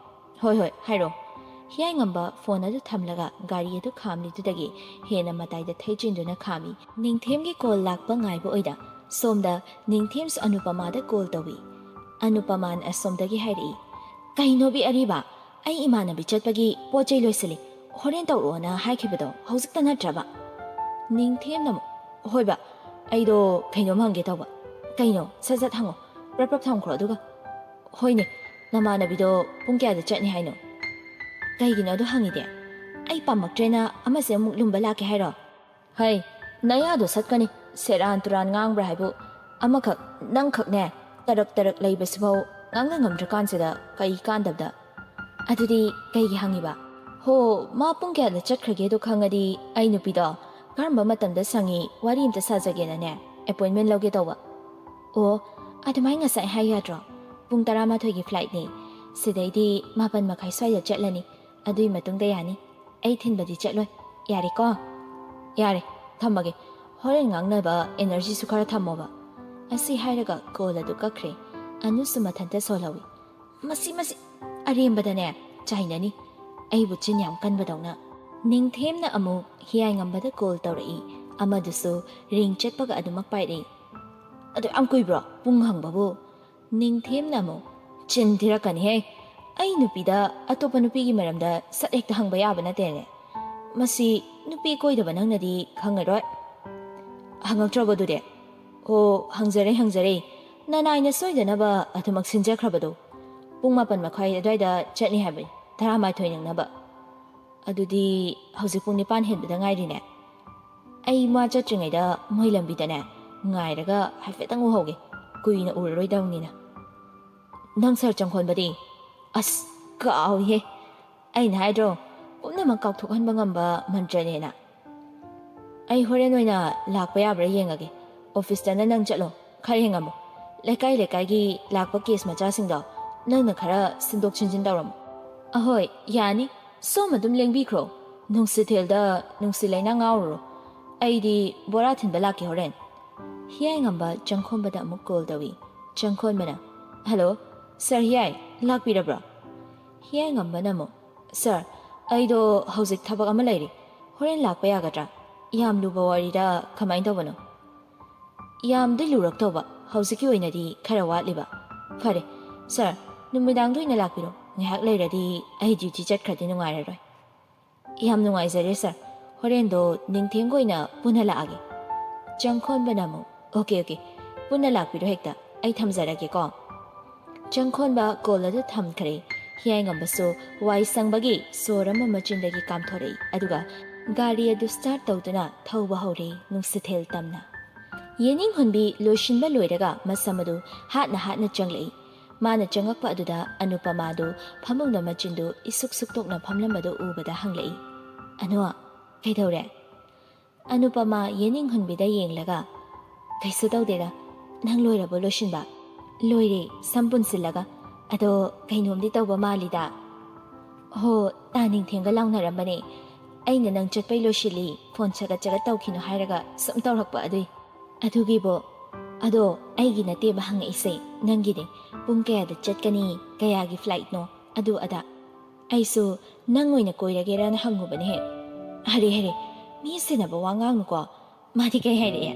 "ꯍꯣꯏ, ꯍꯣꯏ, ꯍꯥꯏꯔꯣ꯫" ꯍꯤꯌꯥꯏꯉꯝꯕ ꯐꯣꯟ ꯑꯗꯨ ꯊꯝꯂꯒ ꯒꯥꯔꯤ ꯑꯗꯨ ꯈꯥꯝꯂꯤꯗꯨꯗꯒꯤ ꯍꯦꯟꯅ ꯃꯇꯥꯏꯗ ꯊꯩꯖꯤꯟꯗꯨꯅ ꯈꯥꯝꯃꯤ꯫ ꯅꯤꯡꯊꯦꯝꯒꯤ ꯀꯣꯜ ꯂꯥꯛꯄ ꯉꯥꯏꯕ ꯑꯣꯏꯅ ꯁꯣꯝꯗ ꯅꯤꯡꯊꯦꯝꯁꯨ ꯑꯅꯨꯄꯃꯥꯗ ꯀꯣꯜ ꯇꯧꯏ꯫ ꯑꯅꯨꯄꯃꯥꯅ ꯑꯁꯣꯝꯗꯒꯤ ꯍꯥꯏꯔꯛꯏ, "ꯀꯩꯅꯣꯕꯤ ꯑꯔꯤꯕ, ꯑꯩ ꯏꯃꯥꯟꯅꯕꯤ ꯆꯠꯄꯒꯤ ꯄꯣꯠ ꯆꯩ ꯂꯣꯏꯁꯤꯜꯂꯤ, ꯍꯣꯔꯦꯟ ꯇꯧꯔꯛꯑꯣꯅ ꯍꯥꯏꯈꯤꯕꯗꯣ ꯍꯧꯖꯤꯛꯇ ꯅꯠꯇ꯭ꯔꯕ?" ꯅꯤꯡꯊꯦꯝꯅ ꯑꯃꯨꯛ, "ꯍꯣꯏꯕ, ꯑꯩꯗꯣ ꯀꯩꯅꯣꯝ ꯍꯪꯒꯦ ꯇꯧꯕ꯫" "ꯀꯩꯅꯣ? ꯁꯠ ꯁꯠ ꯍꯪꯉꯣ, ꯄ꯭ꯔꯞ ꯄ꯭ꯔꯞ ꯊꯝꯈ꯭ꯔꯣ ꯑꯗꯨꯒ꯫" "ꯍꯣꯏꯅꯦ, ꯅꯃꯥꯟꯅꯕꯤꯗꯣ ꯄꯨꯡ ꯀꯌꯥꯗ ꯆꯠꯅꯤ ꯍꯥꯏꯅꯣ?" "ꯀꯩꯒꯤꯅꯣ ꯑꯗꯨ ꯍꯪꯉꯤꯗꯤ? ꯑꯩ ꯄꯥꯝꯃꯛꯇ꯭ꯔꯦꯅ ꯑꯃꯁꯦ ꯑꯃꯨꯛ ꯂꯨꯝꯕ ꯂꯥꯛꯀꯦ ꯍꯥꯏꯔꯣ?" "ꯍꯩ, ꯅꯌꯥꯗꯣ ꯁꯠꯀꯅꯤ, ꯁꯦꯔꯥꯟ ꯇꯨꯔꯥꯟ ꯉꯥꯡꯕ꯭ꯔꯥ ꯍꯥꯏꯕꯨ꯫ ꯑꯃꯈꯛ, ꯅꯪꯈꯛꯅꯦ, ꯇꯔꯛ ꯇꯔꯛ ꯂꯩꯕꯁꯤꯐꯥꯎ ꯉꯥꯡꯅ ꯉꯝꯗ꯭ꯔꯀꯥꯟꯁꯤꯗ ꯀꯩ ꯀꯥꯟꯗꯕꯗ?" "ꯑꯗꯨꯗꯤ ꯀꯩꯒꯤ ꯍꯪꯉꯤꯕ?" "ꯍꯣ, ꯃꯥ ꯄꯨꯡ ꯀꯌꯥꯗ ꯆꯠꯈ꯭ꯔꯒꯦꯗꯣ ꯈꯪꯉꯗꯤ ꯑꯩ ꯅꯨꯄꯤꯗꯣ ꯀꯔꯝꯕ ꯃꯇꯝꯗ ꯁꯪꯉꯤ ꯋꯥꯔꯤ ꯑꯝꯇ ꯁꯥꯖꯒꯦꯅꯅꯦ ꯑꯦꯄꯣꯏꯟꯃꯦꯟ ꯂꯧꯒꯦ ꯇꯧꯕ꯫" "ꯑꯣ, ꯑꯗꯨꯃꯥꯏ ꯉꯁꯥꯏ ꯍꯥꯏ ꯌꯥꯗ꯭ꯔꯣ? ꯄꯨꯡ ꯇꯔꯥꯃꯥꯊꯣꯏꯒꯤ ꯐ꯭ꯂꯥꯏꯠꯅꯤ꯫ ꯁꯤꯗꯩꯗꯤ ꯃꯥꯄꯟ ꯃꯈꯥꯏ ꯁ꯭ꯋꯥꯏꯗ ꯆꯠꯂꯅꯤ꯫ ꯑꯗꯨꯏ ꯃꯇꯨꯡꯗ ꯌꯥꯅꯤ꯫ ꯑꯩ ꯊꯤꯟꯕꯗꯤ ꯆꯠꯂꯣꯏ꯫ ꯌꯥꯔꯦꯀꯣ?" "ꯌꯥꯔꯦ, ꯊꯝꯃꯒꯦ꯫ ꯍꯣꯔꯦꯟ ꯉꯥꯡꯅꯕ ꯑꯦꯅꯔꯖꯤꯁꯨ ꯈꯔ ꯊꯝꯃꯣꯕ꯫" ꯑꯁꯤ ꯍꯥꯏꯔꯒ ꯀꯣꯜ ꯑꯗꯨ ꯀꯛꯈ꯭ꯔꯦ꯫ ꯑꯅꯨꯁꯨ ꯃꯊꯟꯇ ꯁꯣꯜꯍꯧꯏ꯫ "ꯃꯁꯤ, ꯃꯁꯤ!" ꯑꯔꯦꯝꯕꯗꯅꯦ ꯆꯥꯏꯅꯅꯤ, ꯑꯩꯕꯨ ꯆꯤꯟ ꯌꯥꯝ ꯀꯟꯕꯗꯧꯅ꯫ ꯅꯤꯡꯊꯦꯝꯅ ꯑꯃꯨꯛ ꯍꯤꯌꯥꯏꯉꯝꯕꯗ ꯀꯣꯜ ꯇꯧꯔꯛꯏ꯫ ꯑꯃꯗꯨꯁꯨ ꯔꯤꯡ ꯆꯠꯄꯒ ꯑꯗꯨꯃꯛ ꯄꯥꯏꯔꯛꯏ꯫ "ꯑꯗꯨ ꯌꯥꯝ ꯀꯨꯏꯕ꯭ꯔꯣ ꯄꯨꯡ ꯍꯪꯕꯕꯨ?" ꯅꯤꯡꯊꯦꯝꯅ ꯑꯃꯨꯛ, "ꯆꯤꯟ ꯊꯤꯔꯛꯀꯅꯤꯍꯦ, ꯑꯩ ꯅꯨꯄꯤꯗ ꯑꯇꯣꯞꯄ ꯅꯨꯄꯤꯒꯤ ꯃꯔꯝꯗ ꯁꯠ ꯍꯦꯛꯇ ꯍꯪꯕ ꯌꯥꯕ ꯅꯠꯇꯦꯅꯦ꯫ ꯃꯁꯤ ꯅꯨꯄꯤ ꯀꯣꯏꯗꯕ ꯅꯪꯅꯗꯤ ꯈꯪꯉꯔꯣꯏ꯫ ꯍꯪꯉꯛꯇ꯭ꯔꯕꯣ ꯑꯗꯨꯗꯤ?" "ꯑꯣ, ꯍꯪꯖꯔꯦ, ꯍꯪꯖꯔꯦ꯫ ꯅꯅꯥꯏꯅ ꯁꯣꯏꯗꯅꯕ ꯑꯗꯨꯃꯛ ꯁꯤꯟꯖꯈ꯭ꯔꯕꯗꯣ꯫ ꯄꯨꯡ ꯃꯥꯄꯟ ꯃꯈꯥꯏ ꯑꯗꯨꯋꯥꯏꯗ ꯆꯠꯅꯤ ꯍꯥꯏꯕꯅꯤ, ꯇꯔꯥꯃꯥꯊꯣꯏ ꯅꯪꯅꯕ꯫ ꯑꯗꯨꯗꯤ ꯍꯧꯖꯤꯛ ꯄꯨꯡ ꯅꯤꯄꯥꯟ ꯍꯦꯟꯕꯗ ꯉꯥꯏꯔꯤꯅꯦ꯫ ꯑꯩ ꯃꯥ ꯆꯠꯇ꯭ꯔꯤꯉꯩꯗ ꯃꯣꯏ ꯂꯝꯕꯤꯗꯅꯦ ꯉꯥꯏꯔꯒ ꯍꯥꯏꯐꯦꯠꯇꯪ ꯎꯍꯧꯒꯦ, ꯀꯨꯏꯅ ꯎꯔꯔꯣꯏꯗꯧꯅꯤꯅ꯫ ꯅꯪ ꯁꯥꯔ ꯆꯪꯈꯣꯟꯕꯗꯤ?" "ꯑꯁ, ꯀꯥꯎꯏꯍꯦ꯫ ꯑꯩꯅ ꯍꯥꯏꯗ꯭ꯔꯣ, ꯄꯨꯝꯅꯃꯛ ꯀꯥꯎꯊꯣꯛꯍꯟꯕ ꯉꯝꯕ ꯃꯟꯇ꯭ꯔꯅꯦꯅ꯫ ꯑꯩ ꯍꯣꯔꯦꯟ ꯑꯣꯏꯅ ꯂꯥꯛꯄ ꯌꯥꯕ꯭ꯔꯥ ꯌꯦꯡꯉꯒꯦ꯫ ꯑꯣꯐꯤꯁꯇꯅ ꯅꯪ ꯆꯠꯂꯣ, ꯈꯔ ꯌꯦꯡꯉꯝꯃꯣ꯫ ꯂꯩꯀꯥꯏ ꯂꯩꯀꯥꯏꯒꯤ ꯂꯥꯛꯄ ꯀꯦꯁ ꯃꯆꯥꯁꯤꯡꯗꯣ ꯅꯪꯅ ꯈꯔ ꯁꯤꯟꯗꯣꯛ ꯁꯤꯟꯖꯤꯟ ꯇꯧꯔꯝꯃꯣ꯫" "ꯑꯍꯣꯏ, ꯌꯥꯅꯤ꯫ ꯁꯣꯝ ꯑꯗꯨꯝ ꯂꯦꯡꯕꯤꯈ꯭ꯔꯣ꯫ ꯅꯨꯡꯁꯤꯊꯦꯜꯗ ꯅꯨꯡꯁꯤ ꯂꯩꯅꯥ ꯉꯥꯎꯔꯨꯔꯣ꯫ ꯑꯩꯗꯤ ꯕꯣꯔꯥ ꯊꯤꯟꯕ ꯂꯥꯛꯀꯦ ꯍꯣꯔꯦꯟ꯫" ꯍꯤꯌꯥꯏꯉꯝꯕ ꯆꯪꯈꯣꯝꯕꯗ ꯑꯃꯨꯛ ꯀꯣꯜ ꯇꯧꯏ꯫ ꯆꯪꯈꯣꯟꯕꯅ, "ꯍꯜꯂꯣ, ꯁꯥꯔ ꯍꯤꯌꯥꯏ, ꯂꯥꯛꯄꯤꯔꯕ꯭ꯔꯣ?" ꯍꯤꯌꯥꯏꯉꯝꯕꯅ ꯑꯃꯨꯛ, "ꯁꯥꯔ, ꯑꯩꯗꯣ ꯍꯧꯖꯤꯛ ꯊꯕꯛ ꯑꯃ ꯂꯩꯔꯤ, ꯍꯣꯔꯦꯟ ꯂꯥꯛꯄ ꯌꯥꯒꯗ꯭ꯔꯥ? ꯌꯥꯝ ꯂꯨꯕ ꯋꯥꯔꯤꯔ, ꯀꯃꯥꯏꯅ ꯇꯧꯕꯅꯣ?" "ꯌꯥꯝꯗꯤ ꯂꯨꯔꯛꯇꯧꯕ, ꯍꯧꯖꯤꯛꯀꯤ ꯑꯣꯏꯅꯗꯤ ꯈꯔ ꯋꯥꯠꯂꯤꯕ꯫" "ꯐꯔꯦ ꯁꯥꯔ, ꯅꯨꯃꯤꯗꯥꯡꯗ ꯑꯣꯏꯅ ꯂꯥꯛꯄꯤꯔꯣ, ꯉꯥꯏꯍꯥꯛ ꯂꯩꯔꯗꯤ ꯑꯩ ꯗ꯭ꯌꯨꯇꯤ ꯆꯠꯈ꯭ꯔꯗꯤ ꯅꯨꯡꯉꯥꯏꯔꯔꯣꯏ꯫" "ꯌꯥꯝ ꯅꯨꯡꯉꯥꯏꯖꯔꯦ ꯁꯥꯔ, ꯍꯣꯔꯦꯟꯗꯣ ꯅꯤꯡꯊꯦꯝꯒ ꯑꯣꯏꯅ ꯄꯨꯟꯅ ꯂꯥꯛꯑꯒꯦ꯫" ꯆꯪꯈꯣꯟꯕꯅ ꯑꯃꯨꯛ, "ꯑꯣꯀꯦ, ꯑꯣꯀꯦ, ꯄꯨꯟꯅ ꯂꯥꯛꯄꯤꯔꯣ ꯍꯦꯛꯇ, ꯑꯩ ꯊꯝꯖꯔꯒꯦꯀꯣ꯫" ꯆꯪꯈꯣꯟꯕ ꯀꯣꯜ ꯑꯗꯨ ꯊꯝꯈ꯭ꯔꯦ꯫ ꯍꯤꯌꯥꯏꯉꯝꯕꯁꯨ ꯋꯥꯏ ꯁꯪꯕꯒꯤ ꯁꯣꯔ ꯑꯃ ꯃꯆꯤꯟꯗꯒꯤ ꯀꯥꯝꯊꯣꯔꯛꯏ, ꯑꯗꯨꯒ ꯒꯥꯔꯤ ꯑꯗꯨ ꯁ꯭ꯇꯥꯔꯠ ꯇꯧꯗꯨꯅ ꯊꯧꯕ ꯍꯧꯔꯦ ꯅꯨꯡꯁꯤꯊꯦꯜ ꯇꯝꯅ꯫ ꯌꯦꯅꯤꯡꯍꯨꯟꯕꯤ ꯂꯣꯏꯁꯤꯟꯕ ꯂꯣꯏꯔꯒ ꯃꯁꯝ ꯑꯗꯨ ꯍꯥꯠꯅ ꯍꯥꯠꯅ ꯆꯪꯂꯛꯏ꯫ ꯃꯥꯅ ꯆꯪꯉꯛꯄ ꯑꯗꯨꯗ ꯑꯅꯨꯄꯃꯥꯗꯨ ꯐꯃꯨꯡꯗ ꯃꯆꯤꯟꯗꯨ ꯏꯁꯨꯛ ꯁꯨꯛꯇꯣꯛꯅ ꯐꯝꯂꯝꯕꯗꯨ ꯎꯕꯗ ꯍꯪꯂꯛꯏ, "ꯑꯅꯨ, ꯀꯩꯗꯧꯔꯦ?" ꯑꯅꯨꯄꯃꯥ ꯌꯦꯅꯤꯡꯍꯨꯟꯕꯤꯗ ꯌꯦꯡꯂꯒ, "ꯀꯩꯁꯨ ꯇꯧꯗꯦꯗ, ꯅꯪ ꯂꯣꯏꯔꯕꯣ ꯂꯣꯏꯁꯤꯟꯕ?" "ꯂꯣꯏꯔꯦ, ꯁꯝ ꯄꯨꯟꯁꯤꯜꯂꯒ꯫ ꯑꯗꯣ ꯀꯩꯅꯣꯝꯗꯤ ꯇꯧꯕ ꯃꯥꯜꯂꯤꯗ꯫" "ꯍꯣ, ꯇꯥ ꯅꯤꯡꯊꯦꯝꯒ ꯂꯥꯎꯅꯔꯝꯕꯅꯦ, ꯑꯩꯅ ꯅꯪ ꯆꯠꯄꯩ ꯂꯣꯏꯁꯤꯜꯂꯤ, ꯐꯣꯟ ꯆꯒꯠ ꯆꯒꯠ ꯇꯧꯈꯤꯅꯨ ꯍꯥꯏꯔꯒ ꯁꯨꯝ ꯇꯧꯔꯛꯄ ꯑꯗꯨꯏ꯫" "ꯑꯗꯨꯒꯤꯕꯣ? ꯑꯗꯣ ꯑꯩꯒꯤ ꯅꯠꯇꯦꯕ ꯍꯪꯉꯛꯏꯁꯦ, ꯅꯪꯒꯤꯅꯦ꯫ ꯄꯨꯡ ꯀꯌꯥꯗ ꯆꯠꯀꯅꯤ, ꯀꯌꯥꯒꯤ ꯐ꯭ꯂꯥꯏꯠꯅꯣ?" ꯑꯗꯨ ꯑꯗꯥ꯫ ꯑꯩꯁꯨ ꯅꯪ ꯑꯣꯏꯅ ꯀꯣꯏꯔꯒꯦꯔꯅ ꯍꯪꯉꯨꯕꯅꯦ ꯍꯦꯛ꯫ "ꯍꯔꯦ ꯍꯔꯦ, ꯃꯤ ꯁꯦꯟꯅꯕ ꯋꯥ ꯉꯥꯡꯅꯨꯀꯣ꯫ ꯃꯥꯗꯤ ꯀꯩ ꯍꯥꯏꯔꯛꯑꯦ?"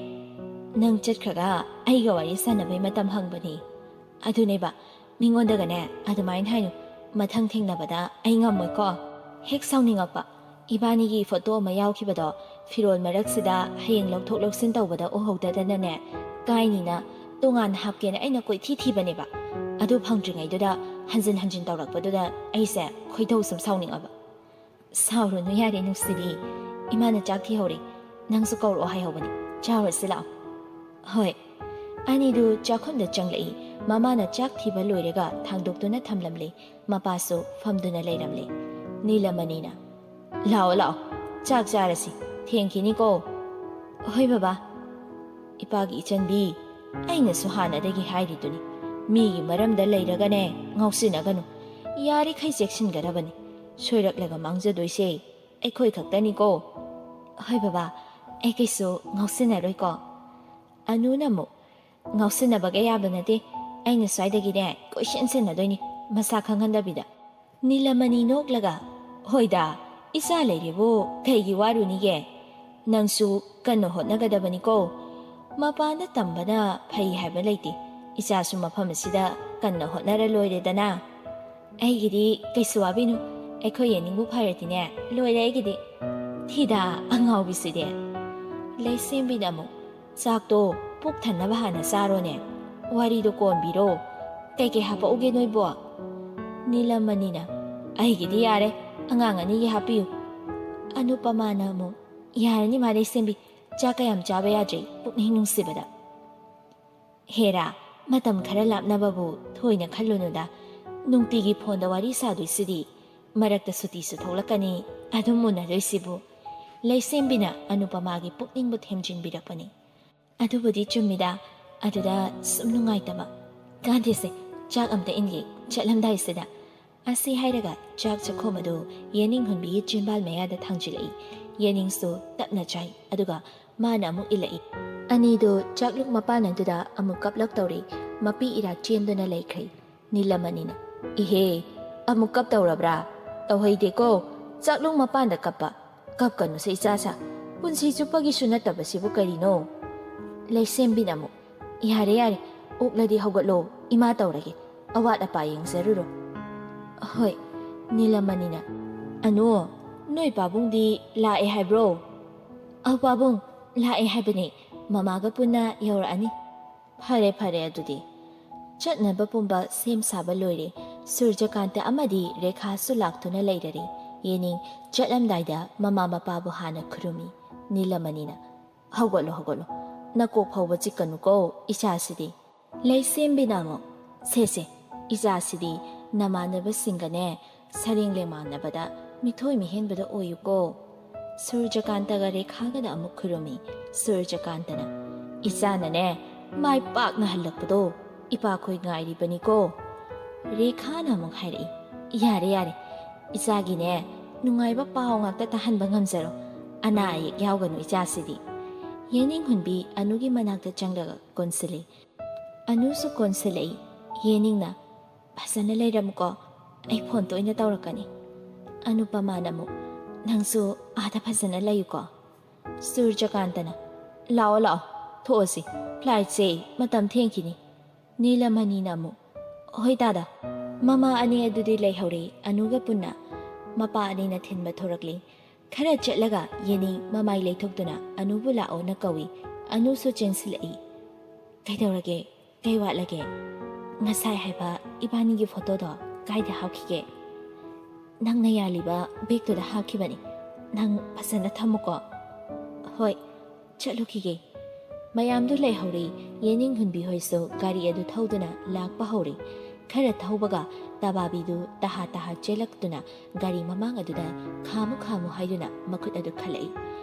"ꯅꯪ ꯆꯠꯈ꯭ꯔꯒ ꯑꯩꯒ ꯋꯥꯔꯤ ꯁꯥꯟꯅꯕꯩ ꯃꯇꯝ ꯍꯪꯕꯅꯤ꯫" ꯑꯗꯨꯅꯦꯕ, ꯃꯤꯉꯣꯟꯗꯒꯅꯦ ꯑꯗꯨꯃꯥꯏꯅ ꯍꯥꯏꯅꯨ꯫ ꯃꯊꯪ ꯊꯦꯡꯅꯕꯗ ꯑꯩ ꯉꯝꯃꯣꯏꯀꯣ꯫ ꯍꯦꯛ ꯁꯥꯎꯅꯤꯡꯉꯛꯄ꯫ ꯏꯕꯥꯅꯤꯒꯤ ꯐꯣꯇꯣ ꯑꯃ ꯌꯥꯎꯈꯤꯕꯗꯣ ꯐꯤꯔꯣꯜ ꯃꯔꯛꯁꯤꯗ ꯍꯌꯦꯡ ꯂꯧꯊꯣꯛ ꯂꯧꯁꯤꯟ ꯇꯧꯕꯗ ꯎꯍꯧꯗꯗꯅꯅꯦ, ꯀꯥꯏꯅꯤꯅ ꯇꯣꯉꯥꯟꯅ ꯍꯥꯞꯀꯦꯅ ꯑꯩꯅ ꯀꯣꯏꯊꯤ ꯊꯤꯕꯅꯦꯕ꯫ ꯑꯗꯨ ꯐꯪꯗ꯭ꯔꯤꯉꯩꯗꯨꯗ ꯍꯟꯖꯤꯟ ꯍꯟꯖꯤꯟ ꯇꯧꯔꯛꯄꯗꯨꯗ ꯑꯩꯁꯦ ꯈꯣꯏꯗꯧ ꯁꯨꯝ ꯁꯥꯎꯅꯤꯡꯉꯕ꯫ "ꯁꯥꯎꯔꯨꯅꯨ ꯌꯥꯔꯦ ꯅꯨꯡꯁꯤꯕꯤ, ꯏꯃꯥꯅ ꯆꯥꯛ ꯊꯤꯍꯧꯔꯦ, ꯅꯪꯁꯨ ꯀꯧꯔꯛꯑꯣ ꯍꯥꯏꯍꯧꯕꯅꯤ, ꯆꯥꯔꯨꯔꯁꯤ ꯂꯥꯛꯑꯣ꯫" "ꯍꯣꯏ꯫" ꯑꯅꯤꯗꯨ ꯆꯥꯛꯈꯨꯝꯗ ꯆꯪꯂꯛꯏ꯫ ꯃꯃꯥꯅ ꯆꯥꯛ ꯊꯤꯕ ꯂꯣꯏꯔꯒ ꯊꯥꯡꯗꯣꯛꯇꯨꯅ ꯊꯝꯂꯝꯂꯦ꯫ ꯃꯄꯥꯁꯨ ꯐꯝꯗꯨꯅ ꯂꯩꯔꯝꯂꯦ꯫ ꯅꯤꯂꯃꯅꯤꯅ, "ꯂꯥꯛꯑꯣ ꯂꯥꯛꯑꯣ, ꯆꯥꯛ ꯆꯥꯔꯁꯤ, ꯊꯦꯡꯈꯤꯅꯤꯀꯣ꯫" "ꯍꯣꯏ ꯕꯕꯥ꯫" "ꯏꯄꯥꯒꯤ ꯏꯆꯟꯕꯤ, ꯑꯩꯅꯁꯨ ꯍꯥꯟꯅꯗꯒꯤ ꯍꯥꯏꯔꯤꯗꯨꯅꯤ, ꯃꯤꯒꯤ ꯃꯔꯝꯗ ꯂꯩꯔꯒꯅꯦ ꯉꯥꯎꯁꯤꯟꯅꯒꯅꯨ꯫ ꯌꯥꯔꯤꯈꯩ ꯆꯦꯛꯁꯤꯟꯒꯗꯕꯅꯤ꯫ ꯁꯣꯏꯔꯛꯂꯒ ꯃꯥꯡꯖꯗꯣꯏꯁꯦ ꯑꯩꯈꯣꯏ ꯈꯛꯇꯅꯤꯀꯣ꯫" "ꯍꯣꯏ ꯕꯕꯥ, ꯑꯩ ꯀꯩꯁꯨ ꯉꯥꯎꯁꯤꯟꯅꯔꯣꯏꯀꯣ꯫" ꯑꯅꯨꯅ ꯑꯃꯨꯛ, "ꯉꯥꯎꯁꯤꯟꯅꯕꯒ ꯌꯥꯕ ꯅꯠꯇꯦ꯫ ꯑꯩꯅ ꯁ꯭ꯋꯥꯏꯗꯒꯤꯅꯦ ꯀꯣꯏꯁꯦꯟ ꯁꯦꯟꯅꯗꯣꯏꯅꯤ, ꯃꯁꯥ ꯈꯪꯍꯟꯗꯕꯤꯗ꯫" ꯅꯤꯂꯃꯅꯤ ꯅꯣꯛꯂꯒ, "ꯍꯣꯏꯗ, ꯏꯆꯥ ꯂꯩꯔꯦꯕꯨ ꯀꯩꯒꯤ ꯋꯥꯔꯨꯅꯤꯒꯦ? ꯅꯪꯁꯨ ꯀꯟꯅ ꯍꯣꯠꯅꯒꯗꯕꯅꯤꯀꯣ꯫ ꯃꯄꯥꯟꯗ ꯇꯝꯕꯅ ꯐꯩ ꯍꯥꯏꯕ ꯂꯩꯇꯦ꯫ ꯏꯆꯥꯁꯨ ꯃꯐꯝ ꯑꯁꯤꯗ ꯀꯟꯅ ꯍꯣꯠꯅꯔ ꯂꯣꯏꯔꯦꯗꯅ꯫" "ꯑꯩꯒꯤꯗꯤ ꯀꯩꯁꯨ ꯋꯥꯕꯤꯅꯨ, ꯑꯩꯈꯣꯏ ꯌꯦꯅꯤꯡꯕꯨ ꯐꯔꯗꯤꯅꯦ ꯂꯣꯏꯔꯦ ꯑꯩꯒꯤꯗꯤ꯫" "ꯊꯤꯗ, ꯑꯉꯥꯎꯕꯤꯁꯤꯗꯤ꯫" ꯂꯩꯁꯦꯝꯕꯤꯅ ꯑꯃꯨꯛ, "ꯆꯥꯛꯇꯣ ꯄꯨꯛ ꯊꯟꯅꯕ ꯍꯥꯟꯅ ꯆꯥꯔꯣꯅꯦ, ꯋꯥꯔꯤꯗꯣ ꯀꯣꯟꯕꯤꯔꯣ꯫ ꯀꯩꯀꯩ ꯍꯥꯄꯛꯎꯒꯦ ꯅꯣꯏꯕꯣ?" ꯅꯤꯂꯃꯅꯤꯅ, "ꯑꯩꯒꯤꯗꯤ ꯌꯥꯔꯦ, ꯑꯉꯥꯡ ꯑꯅꯤꯒꯤ ꯍꯥꯞꯄꯤꯌꯨ꯫" ꯑꯅꯨꯄꯃꯥꯅ ꯑꯃꯨꯛ, "ꯌꯥꯔꯅꯤ ꯃꯥ ꯂꯩꯁꯦꯝꯕꯤ, ꯆꯥꯛ ꯀꯌꯥꯝ ꯆꯥꯕ ꯌꯥꯗ꯭ꯔꯤ, ꯄꯨꯛꯅꯤꯡ ꯅꯨꯡꯁꯤꯕꯗ꯫" "ꯍꯦꯔꯥ, ꯃꯇꯝ ꯈꯔ ꯂꯥꯞꯅꯕꯕꯨ ꯊꯣꯏꯅ ꯈꯜꯂꯨꯅꯨꯗ꯫ ꯅꯨꯡꯇꯤꯒꯤ ꯐꯣꯟꯗ ꯋꯥꯔꯤ ꯁꯥꯗꯣꯏꯁꯤꯗꯤ꯫ ꯃꯔꯛꯇ ꯁꯨꯇꯤꯁꯨ ꯊꯣꯛꯂꯛꯀꯅꯤ, ꯑꯗꯨꯝ ꯎꯅꯗꯣꯏꯁꯤꯕꯨ꯫" ꯂꯩꯁꯦꯝꯕꯤꯅ ꯑꯅꯨꯄꯃꯥꯒꯤ ꯄꯨꯛꯅꯤꯡꯕꯨ ꯊꯦꯝꯖꯤꯟꯕꯤꯔꯛꯄꯅꯤ꯫ "ꯑꯗꯨꯕꯨꯗꯤ ꯆꯨꯝꯃꯤꯗ꯫ ꯑꯗꯨꯗ ꯁꯨꯝ ꯅꯨꯡꯉꯥꯏꯇꯕ꯫ ꯀꯥꯟꯗꯦꯁꯦ, ꯆꯥꯛ ꯑꯝꯇ ꯏꯟꯒꯦ ꯆꯠꯂꯝꯗꯥꯏꯁꯤꯗ꯫" ꯑꯁꯤ ꯍꯥꯏꯔꯒ ꯆꯥꯛ ꯆꯥꯛꯈꯣꯝ ꯑꯗꯨ ꯌꯦꯅꯤꯡ ꯍꯨꯟꯕꯤꯒꯤ ꯆꯤꯟꯕꯥꯜ ꯃꯌꯥꯗ ꯊꯥꯡꯖꯤꯜꯂꯛꯏ꯫ ꯌꯦꯅꯤꯡꯁꯨ ꯇꯞꯅ ꯆꯥꯏ, ꯑꯗꯨꯒ ꯃꯥꯅ ꯑꯃꯨꯛ ꯏꯜꯂꯛꯏ꯫ ꯑꯅꯤꯗꯨ ꯆꯥꯛꯂꯨꯛ ꯃꯄꯥꯟ ꯑꯗꯨꯗ ꯑꯃꯨꯛ ꯀꯞꯂꯛ ꯇꯧꯔꯤ꯫ ꯃꯄꯤ ꯏꯔꯥ ꯆꯦꯟꯗꯨꯅ ꯂꯩꯈ꯭ꯔꯦ꯫ ꯅꯤꯂꯃꯅꯤꯅ, "ꯏꯍꯦ, ꯑꯃꯨꯛ ꯀꯞ ꯇꯧꯔꯕ꯭ꯔꯥ? ꯇꯧꯍꯩꯗꯦꯀꯣ, ꯆꯥꯛꯂꯨꯡ ꯃꯄꯥꯟꯗ ꯀꯞꯄ꯫ ꯀꯞꯀꯅꯨꯁꯦ ꯏꯆꯥꯁꯥ, ꯄꯨꯟꯁꯤ ꯆꯨꯞꯄꯒꯤꯁꯨ ꯅꯠꯇꯕꯁꯤꯕꯨ ꯀꯔꯤꯅꯣ? ꯂꯩꯁꯦꯝꯕꯤꯅ ꯑꯃꯨꯛ, ꯌꯥꯔꯦ ꯌꯥꯔꯦ, ꯑꯣꯛꯂꯗꯤ ꯍꯧꯒꯠꯂꯣ, ꯏꯃꯥ ꯇꯧꯔꯒꯦ, ꯑꯋꯥꯠ ꯑꯄꯥ ꯌꯦꯡꯖꯔꯨꯔꯣ꯫ ꯍꯣꯏ꯫ ꯅꯤꯂꯃꯅꯤꯅ, ꯑꯅꯨ, ꯅꯣꯏ ꯄꯥꯕꯨꯡꯗꯤ ꯂꯥꯛꯑꯦ ꯍꯥꯏꯕ꯭ꯔꯣ? ꯑꯧ ꯄꯥꯕꯨꯡ, ꯂꯥꯛꯑꯦ ꯍꯥꯏꯕꯅꯦ, ꯃꯃꯥꯒ ꯄꯨꯟꯅ ꯌꯧꯔꯛꯑꯅꯤ꯫ ꯐꯔꯦ ꯐꯔꯦ ꯑꯗꯨꯗꯤ꯫ ꯆꯠꯅꯕ ꯄꯨꯝꯕ ꯁꯦꯝ ꯁꯥꯕ ꯂꯣꯏꯔꯦ꯫ ꯁꯨꯔꯖꯀꯥꯟꯇ ꯑꯃꯗꯤ ꯔꯦꯈꯥꯁꯨ ꯂꯥꯛꯇꯨꯅ ꯂꯩꯔꯔꯦ꯫ ꯌꯦꯅꯤꯡ ꯆꯠꯂꯝꯗꯥꯏꯗ ꯃꯃꯥ ꯃꯄꯥꯕꯨ ꯍꯥꯟꯅ ꯈꯨꯔꯨꯝꯃꯤ꯫ ꯅꯤꯂꯃꯅꯤꯅ, ꯍꯧꯒꯠꯂꯣ ꯍꯧꯒꯠꯂꯣ, ꯅꯀꯣꯛ ꯐꯥꯎꯕ ꯆꯤꯛꯀꯅꯨꯀꯣ ꯏꯆꯥꯁꯤꯗꯤ꯫ ꯂꯩꯁꯦꯝꯕꯤꯅ ꯑꯃꯨꯛ, ꯁꯦ ꯁꯦ, ꯏꯆꯥꯁꯤꯗꯤ ꯅꯃꯥꯟꯅꯕꯁꯤꯡꯒꯅꯦ ꯁꯔꯦꯡ ꯂꯦꯡꯃꯥꯟꯅꯕꯗ ꯃꯤꯊꯣꯏ ꯃꯤꯍꯦꯟꯕꯗ ꯑꯣꯏꯌꯨꯀꯣ꯫ ꯁꯨꯔꯖꯀꯥꯟꯇꯒ ꯔꯦꯈꯥꯒꯅ ꯑꯃꯨꯛ ꯈꯨꯔꯨꯝꯃꯤ꯫ ꯁꯨꯔꯖꯀꯥꯟꯇꯅ, ꯏꯆꯥꯅꯅꯦ ꯃꯥꯏ ꯄꯥꯛꯅ ꯍꯜꯂꯛꯄꯗꯣ ꯏꯄꯥꯈꯣꯏ ꯉꯥꯏꯔꯤꯕꯅꯤꯀꯣ꯫ ꯔꯦꯈꯥꯅ ꯑꯃꯨꯛ ꯍꯥꯏꯔꯛꯏ, ꯌꯥꯔꯦ ꯌꯥꯔꯦ, ꯏꯆꯥꯒꯤꯅꯦ ꯅꯨꯡꯉꯥꯏꯕ ꯄꯥꯎ ꯉꯥꯛꯇ ꯇꯥꯍꯟꯕ ꯉꯝꯖꯔꯣ꯫ ꯑꯅꯥ ꯑꯌꯦꯛ ꯌꯥꯎꯒꯅꯨ ꯏꯆꯥꯁꯤꯗꯤ꯫ ꯌꯦꯅꯤꯡ ꯍꯨꯟꯕꯤ ꯑꯅꯨꯒꯤ ꯃꯅꯥꯛꯇ ꯆꯪꯂꯒ ꯀꯣꯟꯁꯤꯜꯂꯤ꯫ ꯑꯅꯨꯁꯨ ꯀꯣꯟꯁꯤꯜꯂꯛꯏ꯫ ꯌꯦꯅꯤꯡꯅ, ꯐꯖꯅ ꯂꯩꯔꯝꯃꯨꯀꯣ, ꯑꯩ ꯐꯣꯟ ꯇꯣꯏꯅ ꯇꯧꯔꯛꯀꯅꯤ꯫ ꯑꯅꯨꯄꯃꯥꯅ ꯑꯃꯨꯛ, ꯅꯪꯁꯨ ꯑꯥꯗ ꯐꯖꯅ ꯂꯩꯌꯨꯀꯣ꯫ ꯁꯨꯔꯖꯀꯥꯟꯇꯅ, ꯂꯥꯛꯑꯣ ꯂꯥꯛꯑꯣ, ꯊꯣꯛꯑꯁꯤ, ꯐ꯭ꯂꯥꯏꯠꯁꯦ ꯃꯇꯝ ꯊꯦꯡꯈꯤꯅꯤ꯫ ꯅꯤꯂꯃꯅꯤꯅ ꯑꯃꯨꯛ, ꯍꯣꯏ ꯗꯥꯗꯥ, ꯃꯃꯥ ꯑꯅꯤ ꯑꯗꯨꯗꯤ ꯂꯩꯍꯧꯔꯦ ꯑꯅꯨꯒ ꯄꯨꯟꯅ꯫ ꯃꯄꯥ ꯑꯅꯤꯅ ꯊꯤꯟꯕ ꯊꯣꯔꯛꯂꯤ꯫ ꯈꯔ ꯆꯠꯂꯒ ꯌꯦꯅꯤꯡ ꯃꯃꯥꯏ ꯂꯩꯊꯣꯛꯇꯨꯅ ꯑꯅꯨꯕꯨ ꯂꯥꯛꯑꯣꯅ ꯀꯧꯏ꯫ ꯑꯅꯨꯁꯨ ꯆꯦꯟꯁꯤꯜꯂꯛꯏ꯫ ꯀꯩꯗꯧꯔꯒꯦ? ꯀꯩ ꯋꯥꯠꯂꯒꯦ? ꯉꯁꯥꯏ ꯍꯥꯏꯕ ꯏꯕꯥꯅꯤꯒꯤ ꯐꯣꯇꯣꯗꯣ ꯀꯥꯏꯗ ꯍꯥꯞꯈꯤꯒꯦ? ꯅꯪꯅ ꯌꯥꯜꯂꯤꯕ ꯕꯦꯒꯇꯨꯗ ꯍꯥꯞꯈꯤꯕꯅꯤ꯫ ꯅꯪ ꯐꯖꯅ ꯊꯝꯃꯨꯀꯣ꯫ ꯍꯣꯏ, ꯆꯠꯂꯨꯈꯤꯒꯦ꯫ ꯃꯌꯥꯝꯗꯨ ꯂꯩꯍꯧꯔꯦ꯫ ꯌꯦꯅꯤꯡ ꯍꯨꯟꯕꯤ ꯍꯣꯏꯁꯨ ꯒꯥꯔꯤ ꯑꯗꯨ ꯊꯧꯗꯨꯅ ꯂꯥꯛꯄ ꯍꯧꯔꯦ꯫ ꯈꯔ ꯊꯧꯕꯒ ꯇꯕꯥꯕꯤꯗꯨ ꯇꯍꯥ ꯇꯍꯥ ꯆꯦꯜꯂꯛꯇꯨꯅ ꯒꯥꯔꯤ ꯃꯃꯥꯡ ꯑꯗꯨꯗ ꯈꯥꯝꯃꯨ ꯈꯥꯝꯃꯨ ꯍꯥꯏꯗꯨꯅ ꯃꯈꯨꯠ ꯑꯗꯨ ꯈꯜꯂꯛꯏ꯫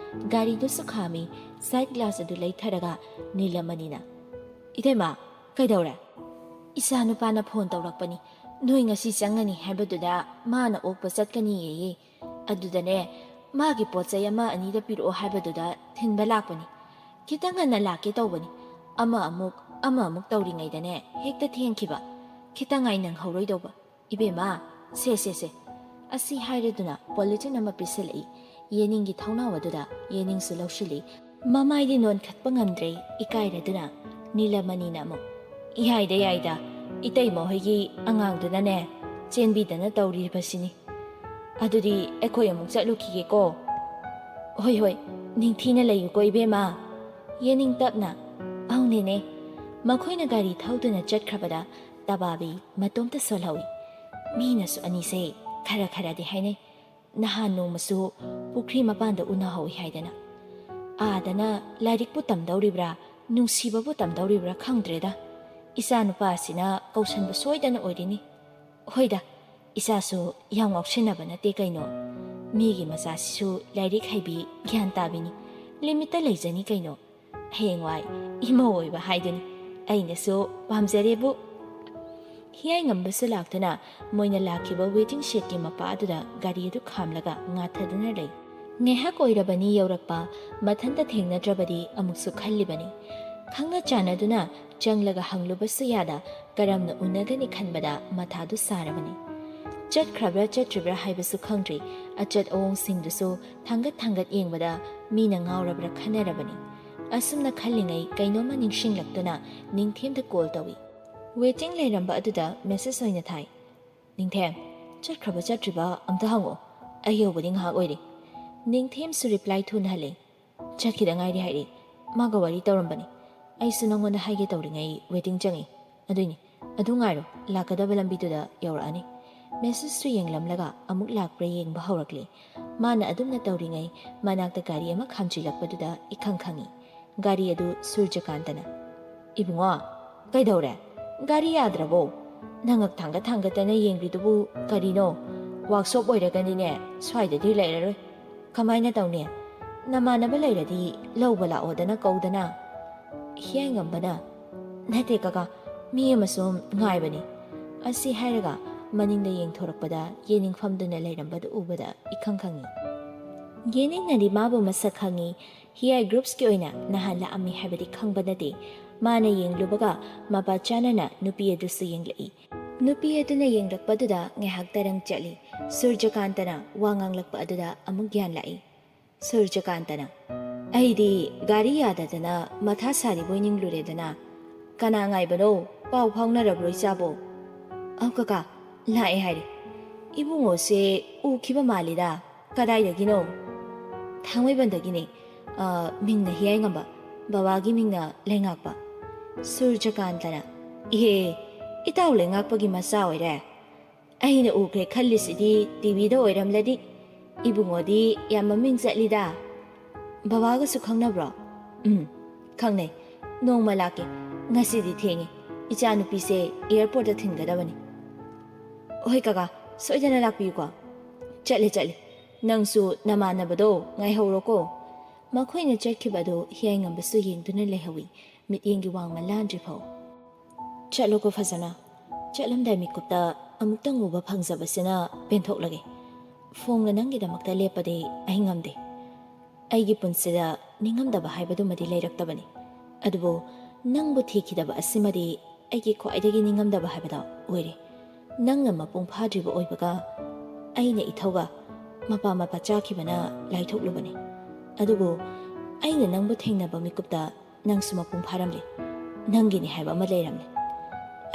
ꯒꯥꯔꯤꯗꯨꯁꯨ ꯈꯥꯝꯃꯤ꯫ ꯁꯥꯏꯠ ꯒ꯭ꯂꯥꯁ ꯑꯗꯨ ꯂꯩꯊꯔꯒ ꯅꯤꯂꯃꯅꯤꯅ, ꯏꯇꯩꯃ, ꯀꯩꯗꯧꯔꯦ? ꯏꯆꯥ ꯅꯨꯄꯥꯅ ꯐꯣꯟ ꯇꯧꯔꯛꯄꯅꯤ꯫ ꯅꯣꯏ ꯉꯁꯤ ꯆꯪꯒꯅꯤ ꯍꯥꯏꯕꯗꯨꯗ ꯃꯥꯅ ꯑꯣꯛꯄ ꯆꯠꯀꯅꯤꯌꯦ꯫ ꯑꯗꯨꯗꯅꯦ, ꯃꯥꯒꯤ ꯄꯣꯠ ꯆꯩ ꯑꯃ ꯑꯅꯤꯗ ꯄꯤꯔꯛꯑꯣ ꯍꯥꯏꯕꯗꯨꯗ ꯊꯤꯟꯕ ꯂꯥꯛꯄꯅꯤ꯫ ꯈꯤꯇꯪ ꯉꯟꯅ ꯂꯥꯛꯀꯦ ꯇꯧꯕꯅꯤ꯫ ꯑꯃ ꯑꯃꯨꯛ, ꯑꯃ ꯑꯃꯨꯛ ꯇꯧꯔꯤꯉꯩꯗꯅꯦ ꯍꯦꯛꯇ ꯊꯦꯡꯈꯤꯕ꯫ ꯈꯤꯇꯪ ꯉꯥꯏ ꯅꯪꯍꯧꯔꯣꯏꯗꯧꯕ꯫ ꯏꯕꯦꯝꯃ, "ꯁꯦ, ꯁꯦ, ꯁꯦ"꯫ ꯑꯁꯤ ꯍꯥꯏꯔꯗꯨꯅ ꯄꯣꯂꯤꯊꯤꯟ ꯑꯃ ꯄꯤꯁꯤꯜꯂꯛꯏ꯫ ꯌꯦꯅꯤꯡꯒꯤ ꯊꯧꯅꯥꯎ ꯑꯗꯨꯗ ꯌꯦꯅꯤꯡꯁꯨ ꯂꯧꯁꯤꯜꯂꯤ꯫ ꯃꯃꯥꯏꯗꯤ ꯅꯣꯟꯈꯠꯄ ꯉꯝꯗ꯭ꯔꯦ, ꯏꯀꯥꯏꯔꯗꯨꯅ ꯅꯤꯂꯃꯅꯤꯅ ꯑꯃꯨꯛ, "ꯌꯥꯏꯗ, ꯌꯥꯏꯗ, ꯏꯇꯩꯃ ꯍꯣꯏꯒꯤ ꯑꯉꯥꯡꯗꯨꯅꯅꯦ ꯆꯦꯟꯕꯤꯗꯅ ꯇꯧꯔꯤꯕꯁꯤꯅꯤ꯫ ꯑꯗꯨꯗꯤ ꯑꯩꯈꯣꯏ ꯑꯃꯨꯛ ꯆꯠꯂꯨꯈꯤꯒꯦꯀꯣ"꯫ "ꯍꯣꯏ, ꯍꯣꯏ, ꯅꯤꯡꯊꯤꯅ ꯂꯩꯌꯨꯀꯣ ꯏꯕꯦꯝꯃ"꯫ ꯌꯦꯅꯤꯡ ꯇꯞꯅ, "ꯑꯧ ꯅꯦꯅꯦ"꯫ ꯃꯈꯣꯏꯅ ꯒꯥꯔꯤ ꯊꯧꯗꯨꯅ ꯆꯠꯈ꯭ꯔꯕꯗ ꯇꯕꯥꯕꯤ ꯃꯇꯣꯝꯇ ꯁꯣꯜꯍꯧꯏ꯫ ꯃꯤꯅꯁꯨ ꯑꯅꯤꯁꯦ ꯈꯔ ꯈꯔꯗꯤ ꯍꯥꯏꯅꯩ꯫ ꯅꯍꯥꯟ ꯅꯣꯡꯃꯁꯨ ꯄꯨꯈ꯭ꯔꯤ ꯃꯄꯥꯟꯗ ꯎꯅꯍꯧꯏ ꯍꯥꯏꯗꯅ꯫ ꯑꯥꯗꯅ ꯂꯥꯏꯔꯤꯛꯄꯨ ꯇꯝꯗꯧꯔꯤꯕ꯭ꯔꯥ, ꯅꯨꯡꯁꯤꯕꯕꯨ ꯇꯝꯗꯧꯔꯤꯕ꯭ꯔꯥ ꯈꯪꯗ꯭ꯔꯦꯗ꯫ ꯏꯆꯥ ꯅꯨꯄꯥꯁꯤꯅ ꯀꯧꯁꯟꯕ ꯁꯣꯏꯗꯅ ꯑꯣꯏꯔꯤꯅꯤ꯫ ꯍꯣꯏꯗ, ꯏꯆꯥꯁꯨ ꯌꯥꯝ ꯉꯥꯎꯁꯤꯟꯅꯕ ꯅꯠꯇꯦ ꯀꯩꯅꯣ꯫ ꯃꯤꯒꯤ ꯃꯆꯥꯁꯤꯁꯨ ꯂꯥꯏꯔꯤꯛ ꯍꯩꯕꯤ, ꯒ꯭ꯌꯥꯟ ꯇꯥꯕꯤꯅꯤ꯫ ꯂꯤꯃꯤꯠꯇ ꯂꯩꯖꯅꯤ ꯀꯩꯅꯣ꯫ ꯍꯌꯦꯡꯋꯥꯏ ꯏꯃꯧ ꯑꯣꯏꯕ ꯍꯥꯏꯗꯨꯅꯤ꯫ ꯑꯩꯅꯁꯨ ꯄꯥꯝꯖꯔꯦꯕꯨ꯫ ꯍꯤꯌꯥꯏꯉꯝꯕꯁꯨ ꯂꯥꯛꯇꯨꯅ ꯃꯣꯏꯅ ꯂꯥꯛꯈꯤꯕ ꯋꯦꯇꯤꯡ ꯁꯦꯗꯀꯤ ꯃꯄꯥ ꯑꯗꯨꯗ ꯒꯥꯔꯤ ꯑꯗꯨ ꯈꯥꯝꯂꯒ ꯉꯥꯊꯗꯨꯅ ꯂꯩ꯫ ꯉꯥꯏꯍꯥꯛ ꯑꯣꯏꯔꯕꯅꯤ ꯌꯧꯔꯛꯄ, ꯃꯊꯟꯇ ꯊꯦꯡꯅꯗ꯭ꯔꯕꯗꯤ ꯑꯃꯨꯛꯁꯨ ꯈꯜꯂꯤꯕꯅꯤ꯫ ꯈꯪꯅ ꯆꯥꯟꯅꯗꯨꯅ ꯆꯪꯂꯒ ꯍꯪꯂꯨꯕꯁꯨ ꯌꯥꯗ, ꯀꯔꯝꯅ ꯎꯅꯒꯅꯤ ꯈꯟꯕꯗ ꯃꯊꯥꯗꯨ ꯁꯥꯔꯕꯅꯤ꯫ ꯆꯠꯈ꯭ꯔꯕ꯭ꯔꯥ ꯆꯠꯇ꯭ꯔꯤꯕ꯭ꯔꯥ ꯍꯥꯏꯕꯁꯨ ꯈꯪꯗ꯭ꯔꯤ꯫ ꯑꯆꯠ ꯑꯋꯣꯡꯁꯤꯡꯗꯨꯁꯨ ꯊꯥꯡꯒꯠ ꯊꯥꯡꯒꯠ ꯌꯦꯡꯕꯗ ꯃꯤꯅ ꯉꯥꯎꯔꯕ꯭ꯔꯥ ꯈꯟꯅꯔꯕꯅꯤ꯫ ꯑꯁꯨꯝꯅ ꯈꯜꯂꯤꯉꯩ ꯀꯩꯅꯣꯝꯃ ꯅꯤꯡꯁꯤꯡꯂꯛꯇꯨꯅ ꯅꯤꯡꯊꯦꯝꯗ ꯀꯣꯜ ꯇꯧꯏ꯫ ꯋꯦꯇꯤꯡ ꯂꯩꯔꯝꯕ ꯑꯗꯨꯗ ꯃꯦꯁꯦꯖ ꯑꯣꯏꯅ ꯊꯥꯏ꯫ "ꯅꯤꯡꯊꯦꯝ, ꯆꯠꯈ꯭ꯔꯕ ꯆꯠꯇ꯭ꯔꯤꯕ ꯑꯝꯇ ꯍꯪꯉꯣ꯫ ꯑꯩ ꯌꯧꯕꯗꯤ ꯉꯥꯏꯍꯥꯛ ꯑꯣꯏꯔꯦ"꯫ ꯅꯤꯡꯊꯦꯝꯁꯨ ꯔꯤꯄ꯭ꯂꯥꯏ ꯊꯨꯅ ꯍꯜꯂꯦ꯫ "ꯆꯠꯈꯤꯗ ꯉꯥꯏꯔꯤ ꯍꯥꯏꯔꯤ꯫ ꯃꯥꯒ ꯋꯥꯔꯤ ꯇꯧꯔꯝꯕꯅꯤ꯫ ꯑꯩꯁꯨ ꯅꯉꯣꯟꯗ ꯍꯥꯏꯒꯦ ꯇꯧꯔꯤꯉꯩ ꯋꯦꯇꯤꯡ ꯆꯪꯉꯤ꯫ ꯑꯗꯨꯏꯅꯤ꯫ ꯑꯗꯨ ꯉꯥꯏꯔꯣ, ꯂꯥꯛꯀꯗꯕ ꯂꯝꯕꯤꯗꯨꯗ ꯌꯧꯔꯛꯑꯅꯤ"꯫ ꯃꯦꯁꯦꯖꯇꯨ ꯌꯦꯡꯂꯝꯂꯒ ꯑꯃꯨꯛ ꯂꯥꯛꯄ꯭ꯔꯥ ꯌꯦꯡꯕ ꯍꯧꯔꯛꯂꯦ꯫ ꯃꯥꯅ ꯑꯗꯨꯝꯅ ꯇꯧꯔꯤꯉꯩ ꯃꯅꯥꯛꯇ ꯒꯥꯔꯤ ꯑꯃ ꯈꯥꯝꯖꯤꯜꯂꯛꯄꯗꯨꯗ ꯏꯈꯪ ꯈꯪꯉꯤ꯫ ꯒꯥꯔꯤ ꯑꯗꯨ ꯁꯨꯔꯖꯀꯥꯟꯇꯅ꯫ "ꯏꯕꯨꯡꯉꯣ, ꯀꯩꯗꯧꯔꯦ? ꯒꯥꯔꯤ ꯌꯥꯗ꯭ꯔꯕꯣ? ꯅꯉꯛ ꯊꯥꯡꯒꯠ ꯊꯥꯡꯒꯠꯇꯅ ꯌꯦꯡꯂꯤꯗꯨꯕꯨ ꯀꯔꯤꯅꯣ? ꯋꯥꯛꯁꯣꯞ ꯑꯣꯏꯔꯒꯅꯤꯅꯦ, ꯁ꯭ꯋꯥꯏꯗꯗꯤ ꯂꯩꯔꯔꯣꯏ꯫ ꯀꯃꯥꯏꯅ ꯇꯧꯅꯤ? ꯅꯃꯥꯟꯅꯕ ꯂꯩꯔꯗꯤ ꯂꯧꯕ ꯂꯥꯛꯑꯣꯗꯅ ꯀꯧꯗꯅ"꯫ ꯍꯤꯌꯥꯏꯉꯝꯕꯅ, "ꯅꯠꯇꯦ ꯀꯀꯥ, ꯃꯤ ꯑꯃꯁꯨ ꯉꯥꯏꯕꯅꯤ"꯫ ꯑꯁꯤ ꯍꯥꯏꯔꯒ ꯃꯅꯤꯡꯗ ꯌꯦꯡꯊꯣꯔꯛꯄꯗ ꯌꯦꯅꯤꯡ ꯐꯝꯗꯨꯅ ꯂꯩꯔꯝꯕꯗꯨ ꯎꯕꯗ ꯏꯈꯪ ꯈꯪꯉꯤ꯫ ꯌꯦꯅꯤꯡꯅꯗꯤ ꯃꯥꯕꯨ ꯃꯁꯛ ꯈꯪꯉꯤ꯫ ꯍꯤꯌꯥꯏ ꯒ꯭ꯔꯨꯞꯁꯀꯤ ꯑꯣꯏꯅ ꯅꯍꯥꯟ ꯂꯥꯛꯑꯝꯃꯤ ꯍꯥꯏꯕꯗꯤ ꯈꯪꯕ ꯅꯠꯇꯦ꯫ ꯃꯥꯅ ꯌꯦꯡꯂꯨꯕꯒ ꯃꯄꯥ ꯆꯥꯅꯅ ꯅꯨꯄꯤ ꯑꯗꯨꯁꯨ ꯌꯦꯡꯂꯛꯏ꯫ ꯅꯨꯄꯤ ꯑꯗꯨꯅ ꯌꯦꯡꯂꯛꯄꯗꯨꯗ ꯉꯥꯏꯍꯥꯛ ꯇꯔꯪ ꯆꯠꯂꯤ꯫ ꯁꯨꯔꯖꯀꯥꯟꯇꯅ ꯋꯥ ꯉꯥꯡꯂꯛꯄ ꯑꯗꯨꯗ ꯑꯃꯨꯛ ꯒ꯭ꯌꯥꯟ ꯂꯥꯛꯏ꯫ ꯁꯨꯔꯖꯀꯥꯟꯇꯅ, "ꯑꯩꯗꯤ ꯒꯥꯔꯤ ꯌꯥꯗꯗꯅ ꯃꯊꯥ ꯁꯥꯔꯤꯕꯣꯏ ꯅꯤꯡꯂꯨꯔꯦꯗꯅ꯫ ꯀꯅꯥ ꯉꯥꯏꯕꯅꯣ? ꯄꯥꯎ ꯐꯥꯎꯅꯔꯕ꯭ꯔꯣ ꯏꯆꯥꯕꯣ?" "ꯑꯧ ꯀꯀꯥ, ꯂꯥꯛꯑꯦ ꯍꯥꯏꯔꯦ꯫ ꯏꯕꯨꯡꯉꯣꯁꯦ ꯎꯈꯤꯕ ꯃꯥꯜꯂꯤꯗ꯫ ꯀꯗꯥꯏꯗꯒꯤꯅꯣ?" "ꯊꯥꯡꯃꯩꯕꯟꯗꯒꯤꯅꯦ꯫ ꯑ, ꯃꯤꯡꯅ ꯍꯤꯌꯥꯏꯉꯝꯕ, ꯕꯕꯥꯒꯤ ꯃꯤꯡꯅ ꯂꯩꯉꯥꯛꯄ꯫" ꯁꯨꯔꯖꯀꯥꯟꯇꯅ, "ꯏꯍꯦ, ꯏꯇꯥꯎ ꯂꯩꯉꯥꯛꯄꯒꯤ ꯃꯆꯥ ꯑꯣꯏꯔꯦ꯫ ꯑꯩꯅ ꯎꯈ꯭ꯔꯦ ꯈꯜꯂꯤꯁꯤꯗꯤ ꯇꯤꯚꯤꯗ ꯑꯣꯏꯔꯝꯂꯗꯤ꯫ ꯏꯕꯨꯡꯉꯣꯗꯤ ꯌꯥꯝ ꯃꯃꯤꯡ ꯆꯠꯂꯤꯗ꯫ ꯕꯕꯥꯒꯁꯨ ꯈꯪꯅꯕ꯭ꯔꯣ?" "ꯎꯝ, ꯈꯪꯅꯩ꯫ ꯅꯣꯡꯃ ꯂꯥꯛꯀꯦ꯫ ꯉꯁꯤꯗꯤ ꯊꯦꯡꯉꯦ꯫ ꯏꯆꯥꯅꯨꯄꯤꯁꯦ ꯑꯦꯌꯥꯔꯄꯣꯔꯠꯇ ꯊꯤꯟꯒꯗꯕꯅꯤ꯫" "ꯍꯣꯏ ꯀꯀꯥ, ꯁꯣꯏꯗꯅ ꯂꯥꯛꯄꯤꯌꯨꯀꯣ꯫" "ꯆꯠꯂꯦ, ꯆꯠꯂꯦ꯫ ꯅꯪꯁꯨ ꯅꯃꯥꯟꯅꯕꯗꯣ ꯉꯥꯏꯍꯧꯔꯣꯀꯣ꯫" ꯃꯈꯣꯏꯅ ꯆꯠꯈꯤꯕꯗꯨ ꯍꯤꯌꯥꯏꯉꯝꯕꯁꯨ ꯌꯦꯡꯗꯨꯅ ꯂꯩꯍꯧꯏ, ꯃꯤꯠꯌꯦꯡꯒꯤ ꯋꯥꯡꯃ ꯂꯥꯟꯗ꯭ꯔꯤꯐꯥꯎ꯫ "ꯆꯠꯂꯣꯀꯣ ꯐꯖꯅ꯫ ꯆꯠꯂꯝꯗꯥꯏ ꯃꯤꯀꯨꯞꯇ ꯑꯃꯨꯛꯇꯪ ꯎꯕ ꯐꯪꯖꯕꯁꯤꯅ ꯄꯦꯟꯊꯣꯛꯂꯒꯦ꯫ ꯐꯣꯡꯅ ꯅꯪꯒꯤꯗꯃꯛꯇ ꯂꯦꯞꯄꯗꯤ ꯑꯩ ꯉꯝꯗꯦ꯫ ꯑꯩꯒꯤ ꯄꯨꯟꯁꯤꯗ ꯅꯤꯡꯉꯝꯗꯕ ꯍꯥꯏꯕꯗꯨꯃꯗꯤ ꯂꯩꯔꯛꯇꯕꯅꯤ꯫ ꯑꯗꯨꯕꯨ ꯅꯪꯕꯨ ꯊꯤꯈꯤꯗꯕ ꯑꯁꯤꯃꯗꯤ ꯑꯩꯒꯤ ꯈ꯭ꯋꯥꯏꯗꯒꯤ ꯅꯤꯡꯉꯝꯗꯕ ꯍꯥꯏꯕꯗꯣ ꯑꯣꯏꯔꯦ꯫ ꯅꯪꯅ ꯃꯄꯨꯡ ꯐꯥꯗ꯭ꯔꯤꯕ ꯑꯣꯏꯕꯒ ꯑꯩꯅ ꯏꯊꯧꯒ ꯃꯄꯥ ꯃꯄꯥ ꯆꯥꯈꯤꯕꯅ ꯂꯥꯏꯊꯣꯛꯂꯨꯕꯅꯤ꯫ ꯑꯗꯨꯕꯨ ꯑꯩꯅ ꯅꯪꯕꯨ ꯊꯦꯡꯅꯕ ꯃꯤꯀꯨꯞꯇ ꯅꯪꯁꯨ ꯃꯄꯨꯡ ꯐꯥꯔꯝꯂꯦ꯫ ꯅꯪꯒꯤꯅꯤ ꯍꯥꯏꯕ ꯑꯃ ꯂꯩꯔꯝꯂꯦ꯫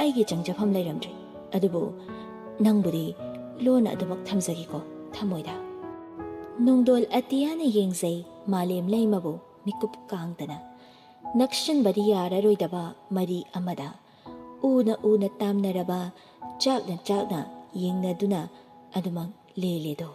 ꯑꯩꯒꯤ ꯆꯪꯖꯐꯝ ꯂꯩꯔꯝꯗ꯭ꯔꯦ꯫ ꯑꯗꯨꯕꯨ ꯅꯪꯕꯨꯗꯤ ꯂꯣꯟꯅ ꯑꯗꯨꯃꯛ ꯊꯝꯖꯒꯦꯀꯣ ꯊꯃꯣꯏꯗ꯫" ꯅꯣꯡꯗꯣꯜ ꯑꯇꯤꯌꯥꯅ ꯌꯦꯡꯖꯩ ꯃꯥꯂꯦꯝ ꯂꯩꯃꯕꯨ ꯃꯤꯀꯨꯞ ꯀꯥꯡꯗꯅ꯫ ꯅꯛꯁꯤꯟꯕꯗꯤ ꯌꯥꯔꯔꯣꯏꯗꯕ ꯃꯔꯤ ꯑꯃꯗ ꯎꯅ ꯎꯅ ꯇꯥꯝꯅꯔꯕ, ꯆꯥꯛꯅ ꯆꯥꯛꯅ ꯌꯦꯡꯅꯗꯨꯅ ꯑꯗꯨꯃꯛ ꯂꯦꯜꯂꯦꯗꯣ꯫